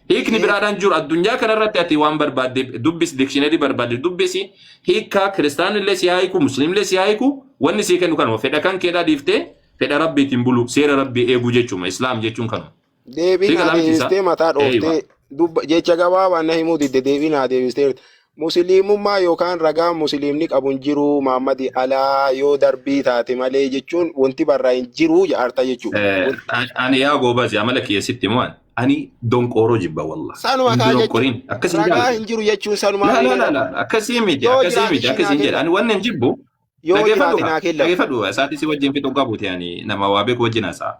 Hiikni biraadhaan jiru addunyaa kanarratti ati waan barbaadde dubbisi, dictionary barbaadde dubbisi, hiikkaa kiristaanillee si haa hiiku, musliimillee si haa hiiku, wanni sii kennu kanuma, fedha kan keedhaa dhiiftee fedha Rabbiitiin bulu, seera Rabbii eeguu jechuudha. Islaam jechuun kanuma. Deebii Sii naa galaa miti isaa? deebistee mataa dhooftee dubba jecha gabaabaa na himuu didde, deebii naa deebistee. Musliimummaa yookaan ragaa musliimni qabu hin jiru Muhammadi alaa yoo darbii taate malee jechuun wanti barraa hin jiru jaarta jechuudha. Ani yaa goobazi, amala kiyya sitti himu, ani donqooroo jibba wallah. Sanuma Hin kaa jechuun donqoriin akkas hin ragaa jaalladhu. hin jiru jechuun sanumaa La la beekna. la la, akkasii miti, Yoo akkasii jiraate miti, ishii naa akkasii hin jedha. kenna. Ani wanni hin jibbu Yoo dhageeffadhu jiraate kaa naa kenna. Dhageeffadhu, isaatii si wajjin fixuu qabu ta'e, ani nama waa beeku wajjin haasa'a.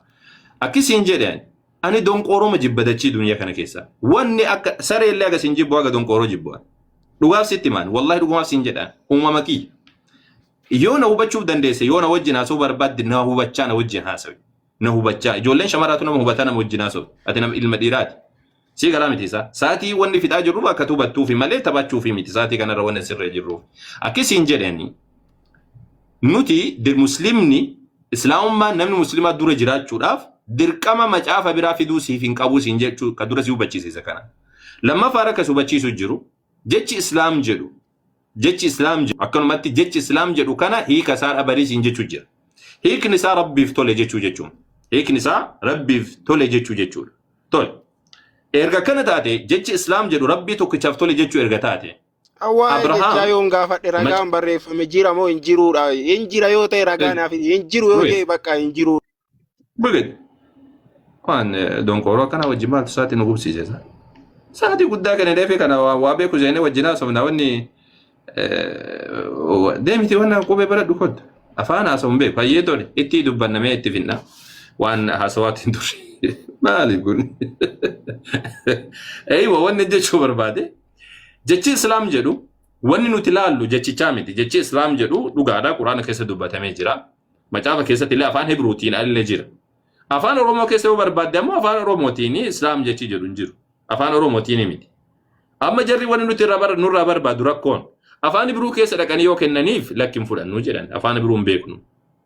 Akkasiin jedhe, ani donqooroma jibba dachii duniyaa kana keessa. Wanni akka saree illee agas hin jibbu, haga donqooroo jibbu. Dhugaaf sitti himaan, wallahi dhugumaaf siin jedhaan, uumama kiyya. Yoo na hubachuuf dandeesse, yoo na wajjin haasa'uu barbaadde, na hubachaa na wajjin haasawi. Na hubachaa. Ijoolleen shamaraatu nama hubataa nama wajjin haasa'u. Ati nama ilma dhiiraati. Sii galaa miti isaa. Sa'aatii wanni fixaa jirru akka hubattuufi malee taphachuufi miti sa'aatii kanarra wanni sirree jirruuf. Akkasiin jedhani, nuti muslimni Islaamummaan namni musliimaa dura jiraachuudhaaf dirqama macaafa biraa fiduu siif hin qabu siin jechuu ka dura si hubachiise isa kana. Lammaffaa irra ka si hubachiisu jiru jechi Islaam jedhu jechi Islaam jedhu akkanumatti jechi Islaam jedhu kana hiika isaa dhabarii siin jechuu jira. Hiikni isaa Rabbiif tole jechuu jechuun. Hiikni isaa Rabbiif tole jechuu jechuudha. Tole. Erga kana taate jechi Islaam jedhu Rabbii tokkichaaf tole jechuu erga taate Waa'ee jechaa Abrahaam yoon gaafadhe ragaan barreeffame jira moo hin jiruudha? Hin jira yoo ta'e ragaa naaf hin jiru yoo ta'e bakka hin jiru. Buged. Waan donqooroo akkana wajjin maaltu sa'aatii nu gubsiise isa. Sa'aatii guddaa kana dheefee kana waa beeku seenee wajjin haasofna wanni deemiti wanna qubee baradhu kottu. Afaan haasa'u hin beeku. Hayyee tole itti dubbannamee itti finna. Waan haasawaatiin turre. Maali kun? Eeywa wanni jechuu barbaade. Jechi Islaam jedhu wanni nuti laallu jechichaa miti. Jechi Islaam jedhu dhugaadha Quraana keessa dubbatamee jira. Macaafa keessatti illee afaan Hibruutiin illee jira. Afaan Oromoo keessa yoo barbaadde ammoo afaan Oromootiin Islaam jechi jedhu hin jiru. Afaan Oromootiin miti. Amma jarri wanni nuti irraa nurraa barbaadu rakkoon afaan Hibruu keessa dhaqanii yoo kennaniif lakki hin fudhannu jedhan afaan Hibruu hin beeknu.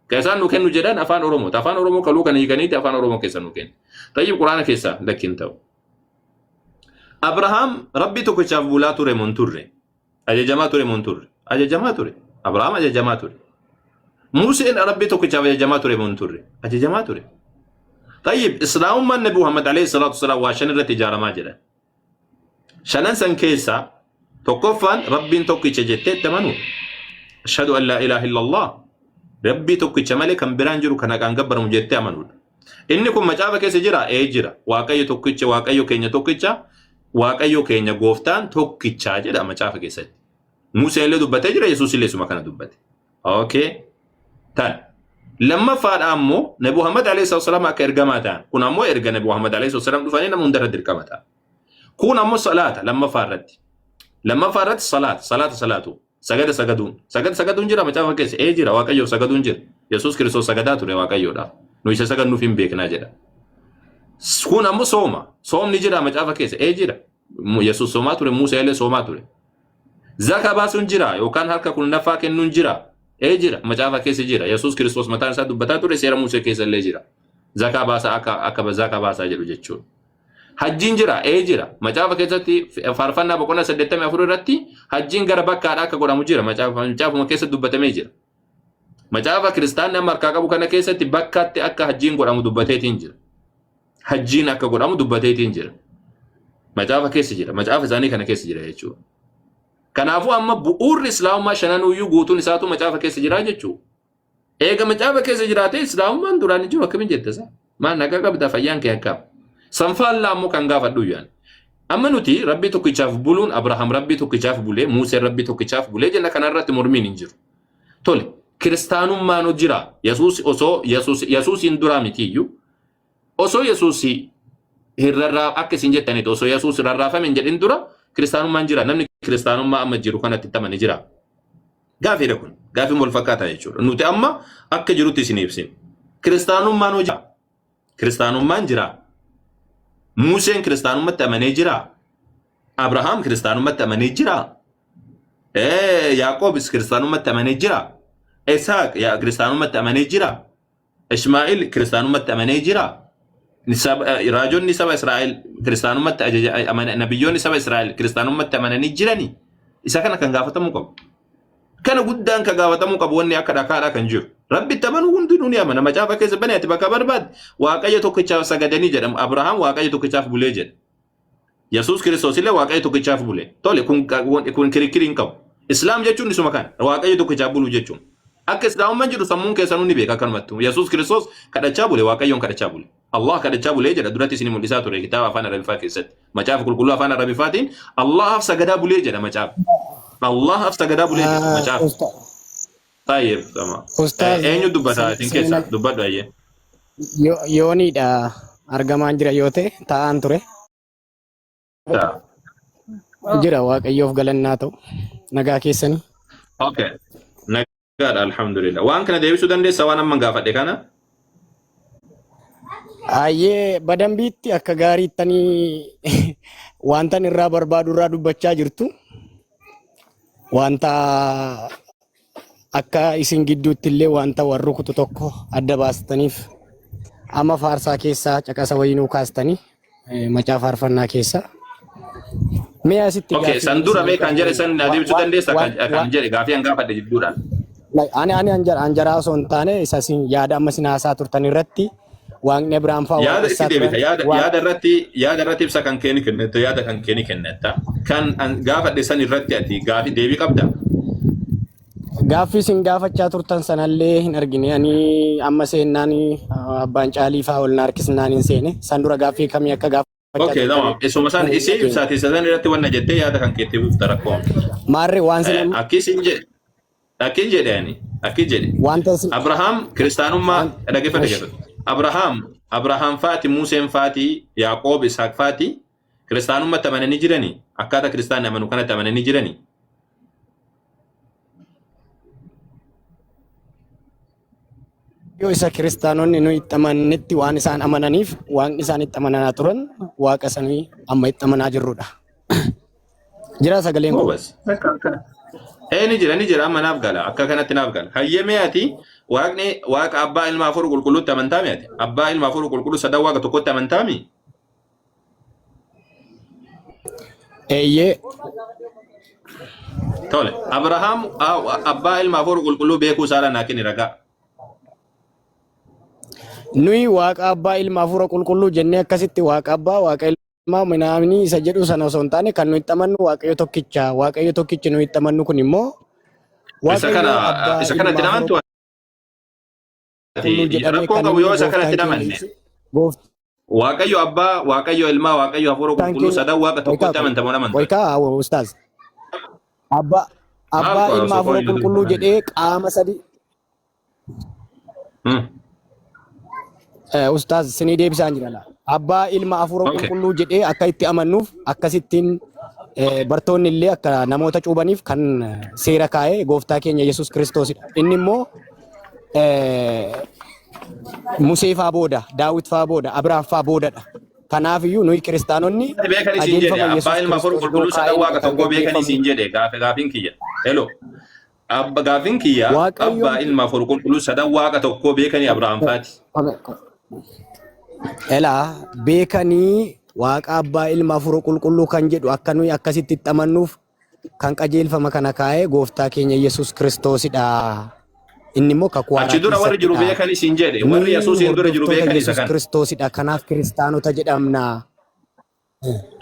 Kan isaan nu kennu jedhan afaan Oromooti. Afaan Oromoo kaluu kana hiikaniiti afaan Oromoo keessa nu kennu. Tayyib Quraana keessa lakki hin ta'u. Abrahaam Rabbii tokkichaaf bulaa ture moo hin turre? Ajajamaa ture moo hin turre? Ajajamaa ture. Abrahaam ajajamaa ture. Museen Rabbii tokkichaaf ajajamaa ture moo hin turre? Ajajamaa ture. Tayyib Islaamummaan Nabi Muhammad alayhi salaatu wasalaam waa shan irratti ijaaramaa jedhan. Shanan san keessaa tokkoffaan Rabbiin tokkicha jettee itti amanuu. Ashhadu an laa ilaaha illallah. Rabbii tokkicha malee kan biraan jiru kan haqaan gabbaramu jettee amanuudha. Inni kun macaafa keessa jira? Ee jira. Waaqayyo tokkicha, Waaqayyo keenya tokkicha, Waaqayyo keenya gooftaan tokkicha jedha macaafa keessatti. Museen illee dubbatee jira, Yesuus illee isuma kana dubbate. Okay. Tan. Lammaffaadha ammoo Nabi Muhammad alayhi salaam akka ergamaa ta'an. Kun ammoo erga Nabi Muhammad alayhi salaam dhufanii nama hundarra dirqama ta'a. Kun ammoo salaata lammaffaa irratti. Lammaffaa irratti salaata, salaata salaatu. Sagada sagaduun. Sagada sagaduun jira macaafa keessa. Ee jira Waaqayyoof sagaduun jira. Yesuus Kiristoos sagadaa ture Waaqayyoodhaaf. Nu isa sagadnuuf hin beeknaa jedha. Kun ammoo sooma. Soomni jira macaafa keessa. Ee jira. Yesuus soomaa ture, Musee illee soomaa ture. Zaka baasuun jira yookaan harka kurnaffaa kennuun jira. Ee jira macaafa keessa jira. Yesuus Kiristoos mataan isaa dubbataa ture seera Musee keessa illee jira. Zakaa baasaa akka zakaa baasaa jedhu jechuudha. Hajjiin jira, ee jira. Macaafa keessatti faarfannaa boqonnaa 84 irratti hajjiin gara bakkaadha akka godhamu jira. Macaafuma keessa dubbatamee jira. Macaafa kiristaanni amma harkaa qabu kana keessatti bakkaatti akka hajjiin godhamu dubbateetiin jira. Hajjiin akka godhamu dubbateetiin jira. Macaafa keessa jira. Macaafa isaanii kana keessa jira jechuudha. Kanaafuu amma bu'uurri islaamummaa shananuyyuu guutuun isaatu macaafa keessa jira jechuudha. Eega macaafa keessa jiraatee islaamummaan duraan hin jiru akkamiin jette isaa? Maal nagaa qabda fayyaan kee akkam? Sanfaallaa ammoo kan gaafadhu yaan. Amma nuti rabbii tokkichaaf buluun Abrahaam rabbii tokkichaaf bulee Muuseen rabbii tokkichaaf bulee jenna kanarratti mormiin hin jiru. Tole kiristaanummaan jira Yesuus osoo Yesuus Yesuusiin duraa mitiiyyuu osoo Yesuus hin rarraa akka isin jettanitti osoo Yesuus rarraafame hin jedhin dura kiristaanummaan jira namni kiristaanummaa amma jiru kanatti itti amane jira. Gaafiidha kun. Gaafiin wal fakkaataa jechuudha. Nuti amma akka jirutti isin ibsina. Kiristaanummaan hoo jira? Kiristaanummaan jira. Museen kiristaanummaatti amanee jira. Abrahaam kiristaanummaatti amanee jira. Yaaqoobis kiristaanummaatti amanee jira. Isaaq kiristaanummaatti amanee jira. Ishmaa'il kiristaanummaatti amanee jira. Raajonni saba Israa'el kiristaanummaatti ajaja nabiyyoonni saba Israa'el kiristaanummaatti amananii jirani. Isa kana kan gaafatamuu qabu. Kana guddaan kan gaafatamuu qabu wanni akka dhakaadhaa kan jiru. Rabbitti amanuu hundinuu ni amana. Macaafa keessa bane ati bakka barbaadde Waaqayyo tokkichaaf sagadanii jedhamu. Abrahaam Waaqayyo tokkichaaf bulee jedha. Yesuus Kiristoos illee Waaqayyo tokkichaaf bule. Tole kun kirikkirii hin qabu. Islaam jechuun isuma kana. Waaqayyo tokkichaaf buluu jechuun. Akka Islaamummaan jedhu sammuun keessanuu ni beeka akkanumattu. Yesuus Kiristoos kadhachaa bule Waaqayyoon kadhachaa bule. Allah kadhachaa bulee jedha duratti isin mul'isaa ture kitaaba afaan Arabiffaa keessatti. Macaafa qulqulluu afaan Arabiffaatiin Allahaaf sagadaa bulee jedha macaafa. Allahaaf sagadaa bulee jedha macaafa. Tayyib tamam. Ustaaz Eenyu dubbata isin keessa seenaa dubbadhu ayyee. Yooniidha argamaan jira yoo ta'e taa'aan ture. Ta'a. Jira Waaqayyoof galannaa ta'u. Nagaa keessanii. Okay. Nagaadha alhamdulillah. Waan kana deebisuu dandeessa waan amma gaafadhe kana? Ayyee badambiitti akka gaariittanii wantan irraa barbaadu irraa dubbachaa jirtu. Wanta Akka isin gidduutti illee wanta wal rukutu tokko adda baastaniif amma faarsaa keessaa caqasa wayii nuu kaastanii macaa faarfannaa keessaa. Mee asitti Okay, gaaffii san dura isinii mee kan jedhe san na deebisuu dandeessa wa kan wa kan jedhe gaafii an gaafadhe jidduudhaan. Like, ani anjaraa osoo hin taane isa isin yaada amma isin haasaa turtan irratti waaqni Abiraam fa'aa Yaada itti waaqessaa deebita. turan Yaada waa yaada irratti yaada irratti ibsa kan keeni kennetta yaada kan keeni kennetta. Kan an gaafadhe san irratti ati gaafii deebii qabda. Gaaffii isin gaafachaa turtan sanallee hin argine ani amma seennaan abbaan caalii fa'aa ol na harkisnaan hin seene san dura gaaffii kamii akka gaafachaa Okay, turtan tamam. Isuma san hin isii dhageenye. ibsaati isa san irratti wanna jettee yaada kan keetti buufta rakkoon. Maarree waan isin amma Akki isin jedhe akki jedhe ani akki jedhe. wanta isin Abrahaam kiristaanummaa waan dhaggeeffadhe ish jedhu. Abrahaam Abrahaam faati Museen faati Yaaqoob Isaaq faati kiristaanummaatti amananii jiranii akkaataa kiristaanni amanu kanatti amananii jiranii. Yoo isa kiristaanonni nu itti amannetti waan isaan amananiif waaqni isaan itti amanaa turan waaqa sanii amma itti amanaa jirrudha. Jira sagaleen koo. Goobas. Ee ni jira ni jira amma naaf gala akka kanatti naaf gala. Hayyee mee ati waaqni waaqa abbaa ilma hafuura qulqulluutti amantaa mi ati? Abbaa ilma hafuura qulqulluu sadan waaqa tokkotti amantaa mi? Eeyyee Tole. Abrahaam abbaa ilma hafuura qulqulluu beekuu isaadhaan naa kenni ragaa. Nuyi waaqa abbaa ilma hafuura qulqulluu jennee akkasitti waaqa abbaa waaqa ilmaa minaamni isa jedhu sana osoo hin taane kan nuyi itti amannu waaqayyo tokkicha waaqayyo tokkichi nuyi itti amannu kun immoo Isa waaqayyo kana abbaa isa kanatti ilma hafuura amantu qulqulluu ati jedhamee rakkoon kan qabu inni yoo isa kanatti gooftaan keenya amanne. gooftaan Waaqayyo abbaa, Waaqayyo ilmaa, Waaqayyo hafuura qulqulluu keenya sadan waaqa waykaa tokkotti amantamoo amantu. waykaa ustaaz abbaa Maal abbaa qoraa ilma osoo hafuura qoyyoo qulqulluu jedhee qaama sadi Ustaaz sinii deebisaan jira laa. Abbaa ilma hafuura Okay. qulqulluu jedhee akka itti amannuuf akkasittiin bartoonni illee akka namoota cuubaniif kan seera kaa'e gooftaa keenya Yesuus Kiristoosidha. Inni immoo Musee faa booda, Daawit faa booda, Abiraam faa boodadha. Kanaaf iyyuu nuyi kiristaanonni Beekan isiin jedhe qajeelfama abbaa Yesuus ilma hafuura Kiristoos nuu qulqulluu sadan kaa'een waaqa kan tokkoo beekan gaggeeffamnu. isiin jedhe gaafe gaafiin kiyya. Hello. Abba gaafiin kiyya abbaa Waaqayyoon ilma hafuura qulqulluu sadan waaqa tokkoo beekanii Abrahaam faati. Elaa beekanii waaqa abbaa ilma hafuura qulqulluu kan jedhu akka nuyi akkasitti itti amannuuf kan qajeelfama kana kaa'e gooftaa keenya Yesuus Kiristoosidha. Inni immoo kakuu haaraa Achi dura warri jiru keessattidha. beekan isiin jedhe warri Nuyi Yesuusiin dura jiru hordoftoota beekan isa Yesuus kana. Kiristoosidha. Kanaaf kiristaanota jedhamna.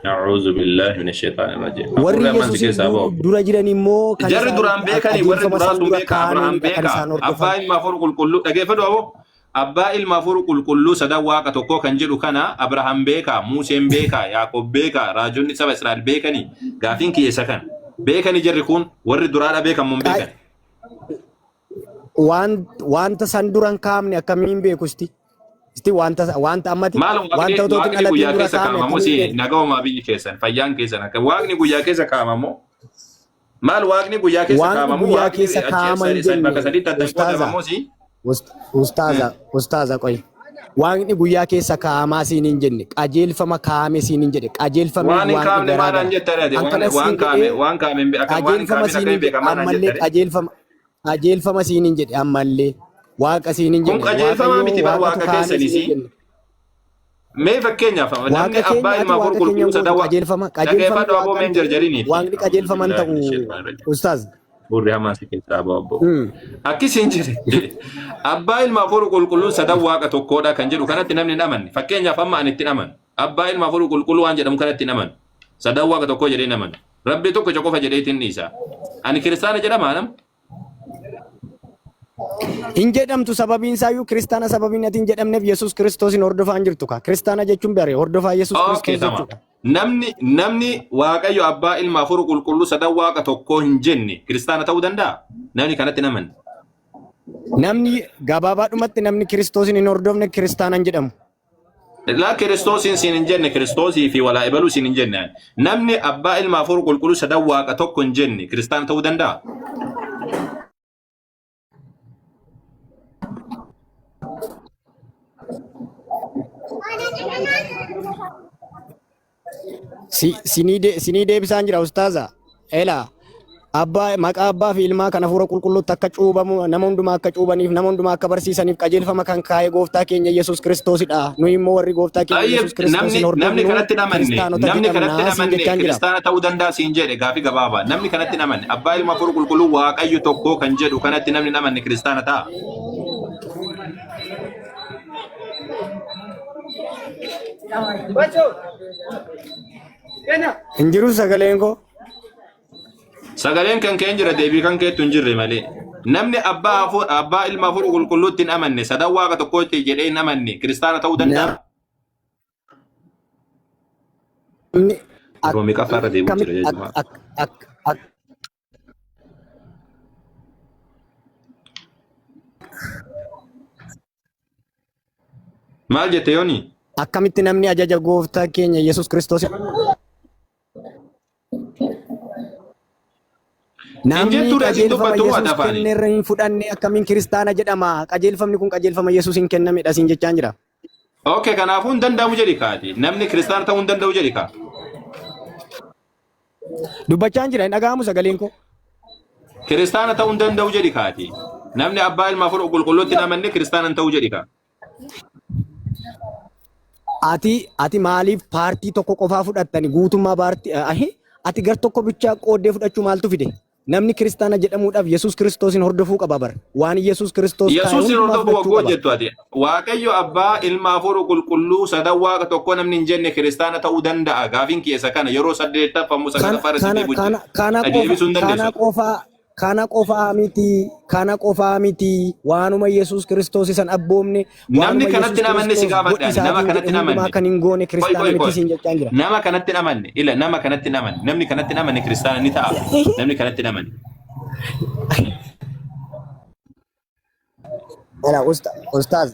A'uuzu billaahi mina shaytaani rajiim. Warri Hafuurri ammaan si Yesuusiin keessaa ba'u. dura jiran immoo kan Jarri isaan duraan beekanii warri qajeelfama duraa isaan sun dura beeka Abrahaam kaa'anidha kan beeka isaan abbaa hordofan. ilma hafuura qulqulluu dhageeffadhu aboo abbaa ilma hafuura qulqulluu sadan waaqa tokkoo kan jedhu kana Abrahaam beeka Museen beeka Yaaqoob beeka raajonni saba Israa'el beekanii gaafiin kiyya isa kana beekanii jarri kun warri duraadha beekan mun beekan. Waan wanta san dura hin kaa'amne akkamiin beeku isti? Isti wanta wanta ammati Maal wanta waaqni otoo hin waaqni dhalatiin guyyaa dura keessa kaa'ame kaa'amamoo akkamiin si beekta? naga'umaa biyyi keessan fayyaan keessan akka waaqni guyyaa keessa kaa'amamoo maal waaqni guyyaa keessa Waaqni kaa'amamoo guyyaa waaqni keessa achi kaa'ama hin bakka jenne sadiitti adda ustaaza qoodamamoo si ustaaza ustaaza qoy. Waaqni guyyaa keessa kaa'amaa siin hin jenne qajeelfama kaa'ame siin hin jedhe qajeelfamni Waan hin waaqni kaa'amne garaa maanaan gara. jettare ati An waan kana waan siin kaa'ame jedhee waan kaa'ame hin be- akka waan hin qajeelfama kaa'amin siin akka hin hin jedhe beekan maanaan ammallee jettare. qajeelfama qajeelfama siin hin jedhe ammallee waaqa siin hin Kun jenne qajeelfamaa waaqayyo miti bar waaqatu waaqa kaa'ame keessanii siin hin si. jenne. Mee fakkeenyaaf namni Waaqa abbaa keenya ati ilma hafuura waaqa keenya qulqulluu hin sadan gootu waa qajeelfama qajeelfamni dhageeffadhu aboo waaqa mee hin hin ta'u jarjariniiti. waaqni qajeelfama hin ta'u ustaaz. Burri hamaan si keessaa ba'a obbo. Mm. Akkasiin jedhe abbaa ilma hafuura qulqulluu sadan waaqa tokkoodha kan jedhu kanatti namni hin amanne fakkeenyaaf amma ani itti hin amanu abbaa ilma hafuura qulqulluu waan jedhamu kanatti hin amanu sadan waaqa tokkoo jedhee hin amanu rabbi tokkicha qofa jedhee ittiin dhiisa ani kiristaana jedhamaa nam Hin jedhamtu sababiin isaayyuu kiristaana sababiin ati hin jedhamneef Yesuus Kiristoosin hordofaa hin jirtu kaa. Kiristaana jechuun bare hordofaa Yesuus Okay, Kiristoos tama. jechuudha. Namni namni Waaqayyo Abbaa Ilma Hafuura Qulqulluu sadan Waaqa tokkoo hin jenne kiristaana ta'uu danda'a? Namni kanatti hin amanne. Namni gabaabaadhumatti namni Kiristoosin hin hordofne kiristaana hin jedhamu. Laa Kiristoosiin siin hin jenne Kiristoosii fi walaa ebaluu siin hin jenne. Namni Abbaa Ilma Hafuura Qulqulluu sadan Waaqa tokko hin jenne kiristaana ta'uu danda'a? Sinii deebisaan jira ustaaza. Elaa Abbaa maqaa abbaa fi ilmaa kan hafuura qulqulluutti akka cuubamu nama hundumaa akka cuubaniif nama hundumaa akka barsiisaniif qajeelfama kan kaa'e gooftaa keenya Yesuus Kiristoosidha. Nuyi immoo warri gooftaa keenya Tayyib Yesuus Kiristoosiin namni namni hordofnu kanatti hin amanne kiristaanota namni kanatti hin jedhamna siin amanne jechaan jira. kiristaana ta'uu danda'a siin jedhe gaafii gabaabaa namni kanatti hin amanne abbaa ilma hafuura qulqulluu waaqayyo tokko kan jedhu kanatti namni hin amanne kiristaana ta'a. Hin jiru sagaleen koo. Sagaleen kan kee hin jira deebii kan keettu hin jirre malee. Namni abbaa abbaa ilma hafuura qulqulluutti hin amanne sadan waaqa tokkotti jedhee hin amanne kiristaana ta'uu danda'a. Namni Yeroo meeqaffaa irra deebi'u jira akkamitti jechuudha. Maal jette yooni? Akkamitti namni ajaja gooftaa keenya Yesuus Kiristoos Hin namni jettuu dha isin qajeelfama dubbattu moo Yesuus ati afaanii? kenne irra hin fudhanne akkamiin kiristaana jedhama? Qajeelfamni kun qajeelfama Yesuus hin kennamedha siin jechaan jira. Okay, kanaafuu hin danda'amu jedhi kaati. Namni kiristaana ta'uu hin danda'u jedhi kaa. Dubbachaan jira hin dhaga'amu sagaleen koo. Kiristaana ta'uu hin danda'u jedhi kaati. Namni abbaa ilma hafuura qulqulluutti hin amanne kiristaana hin ta'u jedhi kaa. Ati maaliif paartii tokko qofaa fudhattani guutummaa paartii ahi ati gar tokko bichaa qooddee fudhachuu maaltu fide? Namni kiristaana jedhamuudhaaf Yesuus Kiristoosin hordofuu qaba bar. Waan Yesuus Kiristoos kaa'e Yesuus hin hundumaa hordofuu fudhachuu waggoo qaba. jettu ati. Waaqayyo abbaa ilma hafuura qulqulluu sadan waaqa tokko namni hin jenne kiristaana ta'uu danda'a. Gaafiin kiyya kana yeroo saddeettaffamu Kana sagalaffaa irra si kana deebi'u kana jira. kana qofa Deebisuu hin kana dandeessu. qofa kana qofa miti kana qofa miti waanuma Yesuus Kiristoos isan abboomne Namni waanuma kanatti Yesuus hin amanne si Kiristoos gaafadha godhi ani. Nama isaatiin kanatti jedhe hin hundumaa amanne. kan hin goone Qoy kiristaana qoy miti qoy. siin jechaan jira. Nama kanatti hin amanne. Ila nama kanatti hin amanne. Namni kanatti hin amanne kiristaana ni ta'a. Namni kanatti hin amanne. Ala ustaaz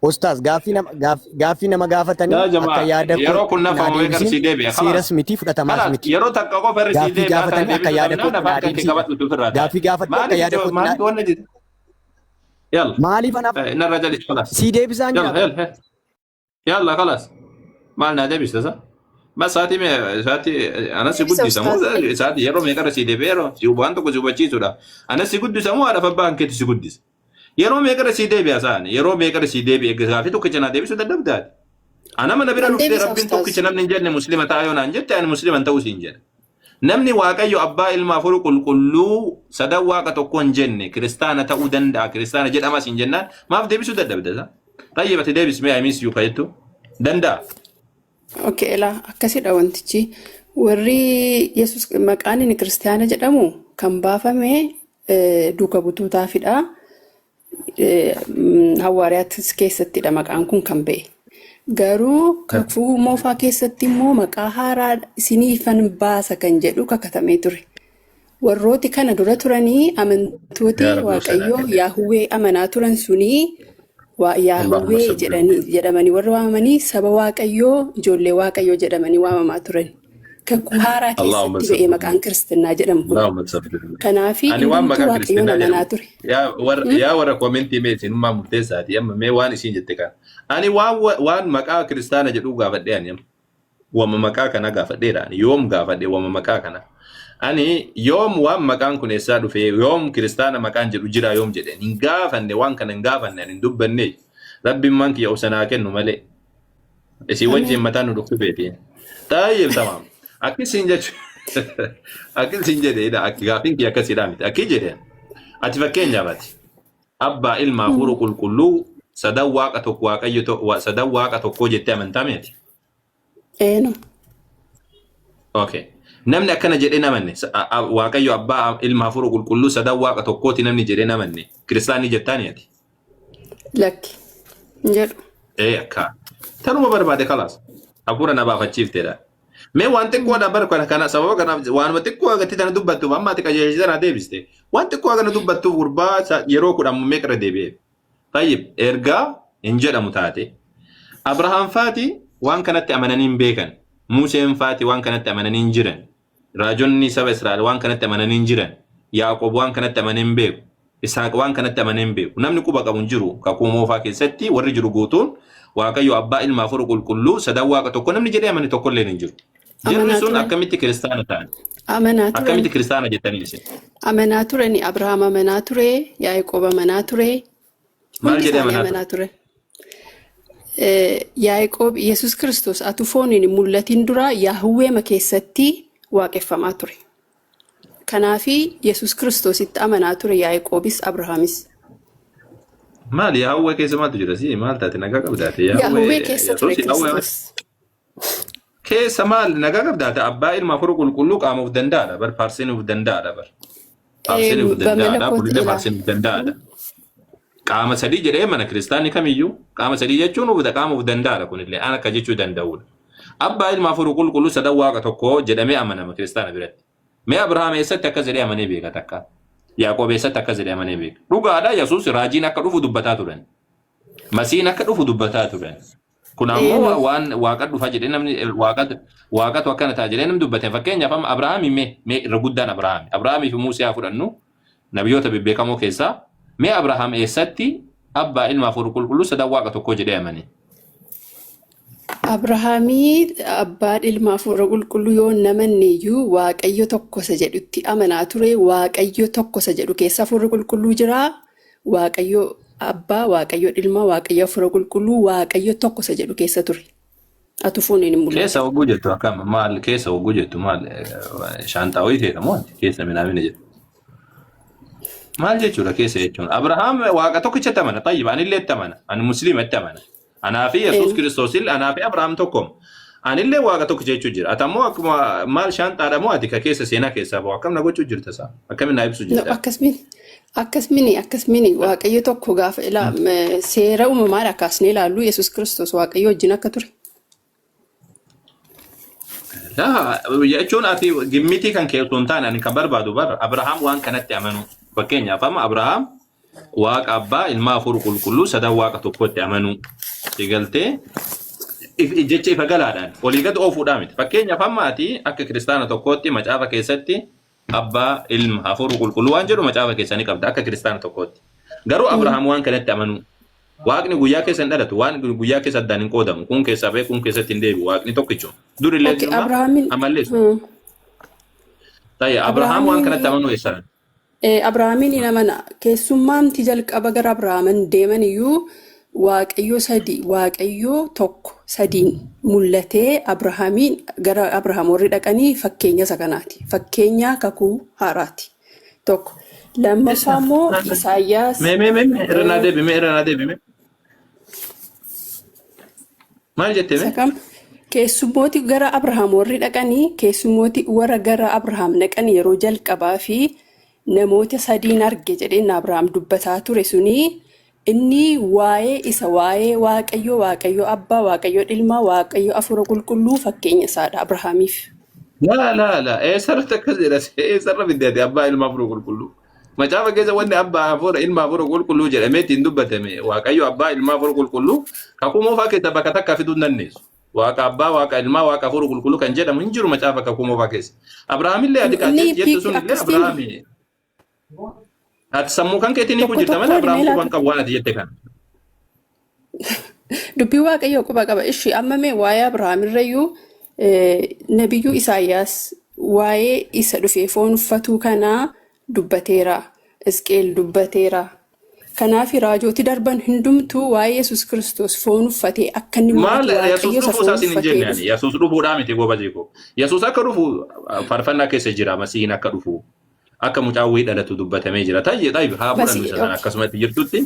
ustaaz gaaffii nama gaaffii nama gaafatanii Yaa jamaa akka yaada yeroo kootti kun naa nafamu meeqa deebisiin sii deebi'a. Kalaas. seeras miti fudhatamaas Kalaas miti. yeroo takka qofa irra sii Gaaffii deebi'a tana gaafatanii akka deebisuu yaada dhabnaan kootti naa afaan kan kee deebisiidha. qabadhutu ofirraa ta'a. Gaaffii gaafadhu akka Maaliif yaada kootti naa maaliif wanna jedhu? Yalla. maaliif anaaf Narra jalis kalaas. sii deebisaan Yalla jira yalla. Yalla kalaas. Maal naa deebista sa? Bas sa'aatii mee sa'aatii anas si Deebisa guddisa moo ustaaz. sa'aatii yeroo meeqa irra sii deebi'e yeroo si waan tokko si hubachiisudha. Anas si guddisa moo haadha abbaan keetu si guddisa? Yeroo meeqa irra sii deebi'a sa'aan yeroo meeqa irra sii deebi'e gaaffii tokkicha naa deebisuu dadhabdaati. Ana mana bira Nan dhuftee deebisa rabbiin ustaaz. tokkicha namni hin jenne muslima ta'a yoo naan jette ani muslima hin ta'uu siin jedha. Namni Waaqayyo abbaa ilma hafuura qulqulluu sadan waaqa tokko hin jenne kiristaana ta'uu danda'a kiristaana jedhamas hin jennaan maaf deebisuu dadhabda isa? Tayyib ati deebis mee I miss you ka jettu danda'a. Okay, elaa akkasidha wantichi. Warri Yesus maqaan inni kiristaana jedhamu kan baafame duuka butuutaafidha. Hawaariyaattis keessattidha maqaan kun kan ba'e. Garuu kakuu moofaa keessatti immoo maqaa haaraa isiniifan baasa kan jedhu kakatamee ture. Warrooti kana dura turanii amantooti Yaa Rabbi Waaqayyoo wasalaa Yaahuwee amanaa turan sunii Allahumma Yaahuwee salli. jedhanii jedhamanii warra waamamanii saba Waaqayyoo ijoollee Waaqayyoo jedhamanii waamamaa turan. Kakuu haaraa Allahumma keessatti ba'e salli. maqaan kiristinnaa jedhamu kun. Allahumma salli. Kanaafi Ani waan hundumtuu maqaa Waaqayyoon kiristinnaa amanaa jedhamu ture. yaa warra yaa warra komentii mee isinummaa murteessaati amma mee waan isiin jette kana. Ani waan waan maqaa kiristaana jedhuu gaafadhe ani amma. Wama maqaa kana gaafadheera ani yoom gaafadhe wama maqaa kana. Ani yoom waan maqaan kun eessaa dhufe yoom kiristaana maqaan jedhu jira yoom jedhe hin gaafanne waan kana hin gaafanne ani hin dubbanne. Rabbiin maan kiyya obsa naa kennu malee. Isin wajjin Ameen. mataan nu dhukkubeeti. Taayib tamaam. Akkasiin jechu akkasiin jedhe akki gaafiin kiyya akkasiidhaa miti. Akki jedhe ati fakkeenyaaf ati abbaa ilma hafuura qulqulluu sadan waaqa tokko waaqayyo sadan waaqa tokkoo jettee amantaa miti. Eeno. Okay. Namni akkana jedhee namanne waaqayyo abbaa ilma hafuura qulqulluu sadan waaqa tokkooti namni jedhee namanne kiristaanni jettaani ati. Lakki. Hin jedhu. Ee akka. Tanuma barbaade kalaas. Hafuura na baafachiifteedha. Mee waan xiqqoodha bar kana kana sababa kanaaf waanuma xiqqoo agatti tana dubbattuuf amma ati qajeelchite na deebiste. Waan xiqqoo kana dubbattuuf gurbaa yeroo kudhan meeqa irra deebi'e. Tayyib ergaa hin jedhamu taate. Abrahaam faati waan kanatti amananii hin beekan. Museen faati waan kanatti amananii hin jiran. Raajonni saba Israa'el waan kanatti amananii hin jiran. Yaaqoob waan kanatti amanee hin beeku. Isaaq waan kanatti amanee hin beeku. Namni quba qabu hin jiru. Kakuu moofaa keessatti warri jiru guutuun Waaqayyo abbaa ilma hafuura qulqulluu sadan waaqa tokko namni jedhee amane tokkolleen hin jiru. Jarri Amanaa sun turan. akkamitti kiristaana ta'an? Amanaa turan. Akkamitti kiristaana jettanii isin? Amanaa turani. Abrahaam amanaa ture. Yaaqoob amanaa ture. Maal Hundi jedhee isaanii amanaa ture? amanaa ture. Yaaqoob Yesuus Kiristoos atu fooniin hin mul'atin dura Yaahuweema keessatti waaqeffamaa ture. Kanaafi Yesuus Kiristoositti amanaa ture Yaaqoobis Abrahaamis. Maali Yaahwee keessa maaltu jira? Si maal taate nagaa qabdaate? Yaahwee Yaahwee keessa ture Yesuus Yaahwee Kiristoos. keessa maal nagaa qabdaate? Abbaa ilma hafuura qulqulluu qaama of danda'aadha bar faarsiin of danda'aadha bar. Faarsiin of danda'aadha Bamalakoot kunillee ilaa. faarsiin of danda'aadha. Qaama sadii jedhee mana kiristaanni kamiyyuu qaama sadii jechuun of qaama of danda'aadha kunillee aan akka jechuu danda'udha. Abbaa ilma hafuura qulqulluu sadan waaqa tokko jedhamee amanama kiristaana biratti. Mee Abrahaam eessatti akkas jedhee amanee beeka takka? Yaaqoob eessatti akkas jedhee amanee beeka? Dhugaadha Yesuus raajiin akka dhufu dubbataa turan. Masiin akka dhufu dubbataa turan. Kun ammoo Eenu. waan waaqa dhufa jedhee namni waaqatu akkana ta'a jedhee namni dubbate. Fakkeenyaaf amma Abrahaam mee irra guddaan Abrahaam. Abrahaamii fi Musee haa fudhannu nabiyyoota bebbeekamoo keessaa mee Abrahaam eessatti abbaa ilma hafuura qulqulluu sadan waaqa tokko jedhee amane? Abrahaamii abbaan ilma hafuura qulqulluu yoo hin amanne iyyuu Waaqayyo tokko isa jedhutti amanaa ture. Waaqayyo tokko isa jedhu keessa hafuurri qulqulluu jira. Waaqayyo abbaa, Waaqayyo ilma, Waaqayyo hafuura qulqulluu, Waaqayyo tokko isa jedhu keessa ture. Atu fooniin hin Keessa mul'atin. hogguu jettu akkam maal keessa hogguu jettu maal shaanxaa wayii ta'edha moo keessa minaamina jettu? Maal jechuudha keessa jechuun? Abrahaam waaqa tokkichatti amana. Tayyib anillee itti amana. Ani musliima itti amana. Anaa fi Yesuus Eenu. Kiristoos illee anaa fi Abrahaam tokkoma. Anillee waaqa tokkicha jechuu jira. Ati ammoo akkuma maal shaanxaadha moo ati ka keessa seenaa keessaa bahu akkam na gochuu jirta isaa? Akkamiin na ibsu No, jirta? akkasmini. Akkasmini, akkasmini. Waaqayyo tokko gaafa ilaa seera uumamaadha kaasnee ilaallu Yesuus Kiristoos Waaqayyo wajjin akka ture. Laa jechuun ati gimmitii kan kee osoo hin taane ani kan barbaadu bara Abrahaam waan kanatti amanu. Fakkeenyaaf amma Abrahaam waaqa abbaa ilma hafuura qulqulluu sadan waaqa tokkotti amanuu. Eegaltee jecha ifa galaadhaan olii gad oofuudhaa miti. Fakkeenyaaf amma ati akka kiristaana tokkootti macaafa keessatti abbaa ilma hafuura qulqulluu waan jedhu macaafa keessanii qabda akka kiristaana tokkootti. Garuu Abrahaam waan kanatti amanuu. Waaqni guyyaa keessa hin dhalatu, waan guyyaa keessa addaan hin qoodamu. Kun keessaa ba'e kun keessatti hin deebi'u. Waaqni tokkichuma. Dur illee Okay, jiruma Abrahaamin ammallee sun. Ta'e Abrahaam waan kanatti Abrahaamiin amanuu eessaa? Abrahaamiin hin amana. Keessummaamti jalqaba gara Abrahaamin deeman iyyuu Waaqayyo sadi, Waaqayyo tokko sadiin mul'atee Abrahaamiin gara Abrahaam warri dhaqanii fakkeenya isa kanaati. Fakkeenya kakuu haaraati. Tokko. Lammaffaa immoo Isaayyaas Mee mee mee mee irra naa deebi mee irra naa deebi mee. Maal jette isa mee? kam? Keessummooti gara Abrahaam warri dhaqanii keessummooti warra gara Abrahaam dhaqan yeroo jalqabaa fi namoota sadiin arge jedheen Abrahaam dubbataa ture suni inni waa'ee isa waa'ee Waaqayyo Waaqayyo Abbaa Waaqayyo Ilmaa Waaqayyo Hafuura Qulqulluu fakkeenya isaadha Abrahaamiif. Laa laa laa eessarratti akkas jedha eessarra fidde ati abbaa ilma hafuura qulqulluu. Macaafa keessa wanni abbaa hafuura ilma hafuura qulqulluu jedhamee ittiin dubbatame waaqayyo abbaa ilma hafuura qulqulluu kakuu moofaa keessa bakka takka fiduu hin dandeessu. Waaqa abbaa waaqa ilmaa waaqa hafuura qulqulluu kan jedhamu hin jiru macaafa kakuu moofaa keessa. Abrahaamillee ati Inni jettu piik sun illee akkasiin Abrahaami ati sammuu kan keetiin hiikuu tokko jirta malee tokko Abrahaam himee quban laata? qabu waan ati jette kana. Dubbii Waaqayyoo quba qaba. Ishi amma mee waa'ee Abrahaam irrayyuu nabiyyuu Isaayyaas waa'ee isa dhufee foon uffatuu kanaa dubbateera. Isqeel dubbateera. Kanaaf raajoti darban hundumtuu waa'ee Yesuus Kiristoos foon uffatee akka inni Maal mul'atu Yesuus Waaqayyo isa dhufuu foon isaas hin uffatee jenne ani. dhufe. Yesuus dhufuudhaa miti gobazii koo. Yesuus akka dhufu faarfannaa keessa jira Masiihiin akka dhufu. Akka mucaan wayii dhalatu dubbatamee jira. Tayyee tayyee haa fudhannu Masii isa sana okay. akkasumatti jirtutti.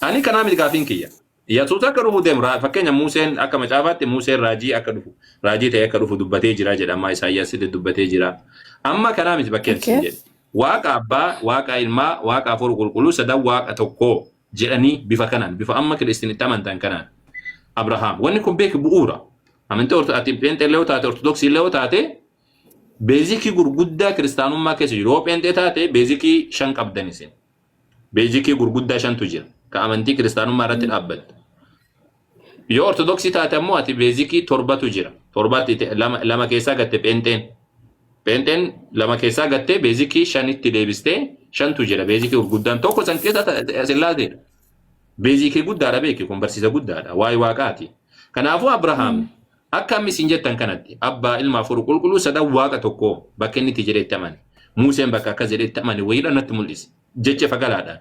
Ani kanaa miti gaafiin kiyya. Yesuus akka dhufu deemu fakkeenya Museen akka macaafaatti Museen raajii akka dhufu raajii ta'e akka dhufu dubbatee jira jedha amma Isaayyaas illee dubbatee jira. Amma kanaa miti bakkeen Okay. siin jedhe. Waaqa abbaa, waaqa ilmaa, waaqa hafuura qulqulluu sadan waaqa tokkoo jedhanii bifa kanaan bifa amma kiristiin itti amantan kanaan. Abrahaam wanni kun beeki bu'uura. Amantii ati pheenxee illee yoo taate ortodoksii illee yoo taate beezikii gurguddaa kiristaanummaa keessa jiru. Yoo pheenxee taate beezikii 5 qabdan isin. Beezikii gurguddaa 5tu jira. Ka amantii kiristaanummaa irratti dhaabbattu. Yoo ortodoksii taate ammoo ati beezikii 7tu jira. Torbatti 2 keessaa gatte pheenxeen. Pheenxeen 2 keessaa gattee beezikii 5tti deebistee 5tu jira. Beezikii gurguddaan tokko san keessa sillaaseedha. Beezikii guddaadha beeki kun barsiisa guddaadha. Waa'ee waaqaati. Kanaafuu Abrahaam Akka amma isin jettan kanatti abbaa ilma hafuura qulqulluu sadan waaqa tokko bakka inni itti jedhee itti amane. Museen bakka akkas jedhee itti amane wayiidha natti mul'ise. Jecha fagalaadhaan.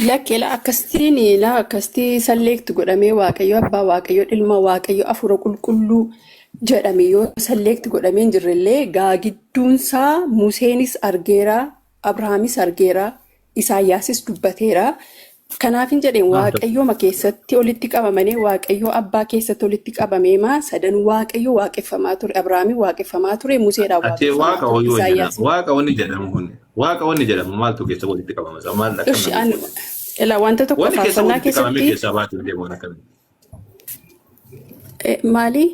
Lakki la akkasitiin la akkasitti select godhamee Waaqayyo abbaa Waaqayyo ilma Waaqayyo hafuura qulqulluu jedhame yoo select godhamee hin jirrellee gaagidduunsaa Museenis argeera Abrahaamis argeera Isaayyaasis dubbateera. Kanaaf hin jedheen Waaqayyooma keessatti olitti qabamanii Waaqayyo abbaa keessatti olitti qabameema sadan Waaqayyo waaqeffamaa ture Abrahaamii waaqeffamaa ture Museedhaan Ati waaqeffamaa waaqa ture wayii wayii jedhama. Isaayyaas. Waaqa wanni jedhamu kun waaqa wanni jedhamu maaltu keessa walitti qabama? Isa maal akkam Ishi namni an godhu? ila wanta tokko Wanni keessa faarfannaa walitti qabamee keessatti keessaa baatu hin deemu waan akkamii. maali?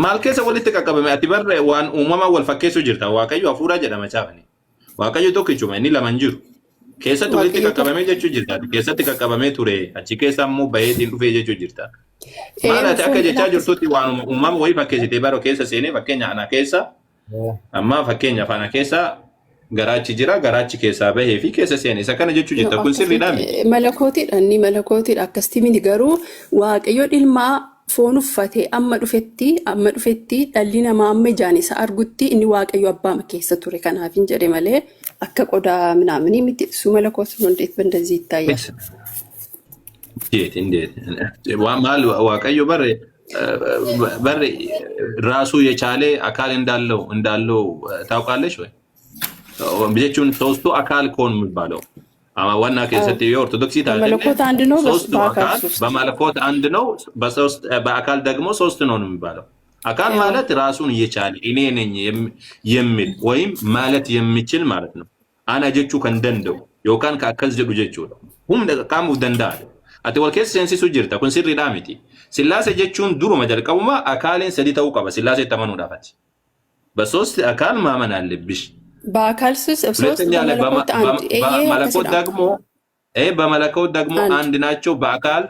Maal keessa walitti qaqqabame ati barre waan uumamaa wal fakkeessuu jirta. Waaqayyo hafuuraa jedhama caafani. Waaqayyo tokkichuma inni lama hin jiru. Keessatti walitti Waaqayyo tokko. qaqqabamee jechuu jirta. Ati keessatti qaqqabamee ture. Achi keessa immoo baheetiin dhufee jechuu jirta. Maal ati akka Foon jechaa ilaa jirtutti waan uumama wayii fakkeessitee bara keessa seenee fakkeenya ana keessa amma fakkeenyaaf ana keessa garaachi jira garaachi keessaa bahee fi keessa seene isa kana jechuu No, jirta. Kun akkas sirriidhaa miti. miti. Malakootiidha inni malakootiidha akkasitti miti garuu Waaqayyo ilmaa foon uffatee amma dhufetti dhalli namaa amma ijaan isa argutti inni Waaqayyo abbaama keessa ture kanaaf hin jedhe malee akka qodaa ምናምን miti እሱ መለኮት ነው። እንዴት በእንደዚህ ይታያል? እንዴት እንዴት maal Waaqayyo barre barre ራሱ የቻለ አካል እንዳለው ታውቃለች ወይ? jechuun ሶስቱ አካል እኮ ነው የሚባለው። ዋና keessatti yoo ኦርቶዶክሲ taate በመለኮት አንድ ነው፣ ሶስቱ በአካል አካል ሶስት። በመለኮት አንድ ነው፣ በሶስት በአካል ደግሞ ሶስት ነው ነው የሚባለው። አካል ማለት ራሱን እየቻለ እኔ ነኝ የሚል ወይም ማለት የሚችል ማለት ነው። Ana jechuu kan danda'u yookaan ka akkas jedhu jechuudha. Humna qaama of danda'aadha. Ati wal keessa seensisuu jirta kun sirriidhaa miti. Sillaasee jechuun duruma jalqabuma akaaliin sadi ta'uu qaba sillaasee amanuudhaaf ati. በሶስት አካል ማመን አለብሽ። በአካል ሶስት ሁለተኛ ላይ በመለኮት አንድ ይሄ በመለኮት akkasidha. ደግሞ በመለኮት ደግሞ አንድ አንድ ናቸው፣ በአካል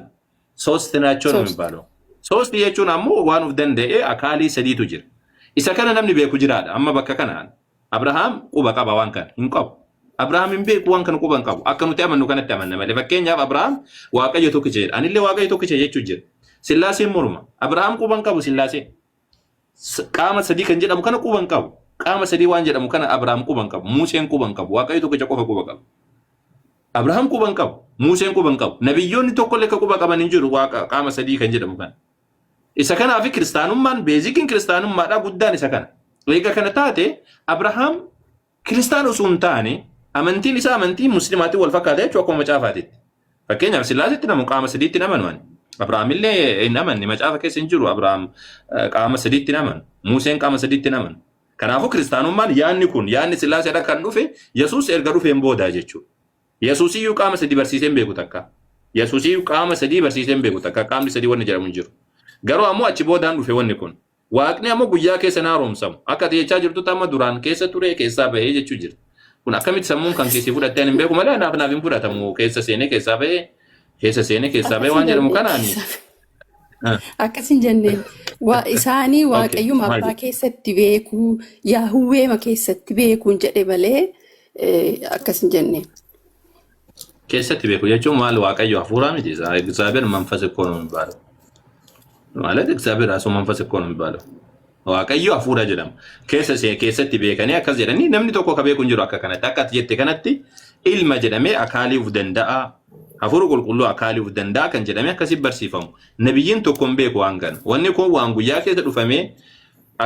ሶስት ናቸው ነው ሶስት የሚባለው። ሶስት jechuun ammoo waan of danda'e akaalii sadiitu jira. Isa kana namni beeku jiraadha. Amma bakka kanaan Abrahaam quba qaba waan kana hin qabu. Abrahaam hin beeku waan kana quba hin qabu. Akka nuti amannu kanatti amanna malee. Fakkeenyaaf Abrahaam Waaqayyo tokkicha jedha. Anillee Waaqayyo tokkicha jechuu jira. Sillaaseen morma. Abrahaam quba hin qabu sillaasee. Qaama sadii kan jedhamu kana quba hin qabu. Qaama sadii waan jedhamu kana Abrahaam quba hin qabu. Museen quba hin qabu. Waaqayyo tokkicha qofa quba qaba. Abrahaam quba hin qabu. Museen quba hin qabu. Nabiyyoonni tokkollee ka quba qaban hin jiru waaqa qaama sadii kan jedhamu kana. Isa kanaaf kiristaanummaan basiciin kiristaanummaadhaa guddaan isa kana. Eega kana taate Abrahaam kiristaana osoo hin taane amantiin isaa amantii muslimaatiin wal fakkaata jechuudha akkuma macaafaatitti. Fakkeenyaaf Sillaasetti namu qaama sadiitti hin amanu ani. Abrahaam illee hin amanne macaafa keessa hin jiru Abrahaam qaama sadiitti hin amanu. Museen qaama sadiitti hin amanu. Kanaafuu kiristaanummaan yaanni kun yaanni Sillaaseedhaan kan dhufe Yesuus erga dhufeen booda jechuudha. Yesuusiyyuu qaama sadii barsiisee hin beeku takka. Yesuusiyyuu qaama sadii barsiisee hin beeku takka. Qaamni sadii wanni jedhamu hin jiru. Garuu ammoo achi boodaan dhufe wanni kun. Waaqni ammoo guyyaa keessa na haaromsamu. Akka ati jechaa jirtutti amma duraan keessa ture keessaa bahee jechuu jira. Kun akkamitti sammuun kan keessi fudhattee ani hin beeku malee naaf hin fudhatamu. Keessa seenee keessaa bahee keessa seenee keessaa bahee Akkas waan hin jedhamu jenne kanaani. Akkas hin jenneen. Isaanii Okay. Waaqayyuma Maal abbaa jedhu? keessatti beekuu Yaahuweema keessatti beekuun jedhe malee akkas hin jenne. Keessatti beeku jechuun maal Waaqayyo hafuuraa miti. እግዚአብሔር መንፈስ እኮ ነው የሚባለው። ማለት እግዚአብሔር ራሱ መንፈስ እኮ ነው የሚባለው። Waaqayyo hafuura jedhama. Keessa keessatti beekanii akkas jedhanii namni tokko ka beeku hin jiru akka kanatti. Akka ati jette kanatti ilma jedhamee akaalii of danda'a. Hafuura qulqulluu akaalii of danda'a kan jedhamee akkasitti barsiifamu. Nabiyyiin tokko hin beeku waan kana. Wanni kun waan guyyaa keessa dhufamee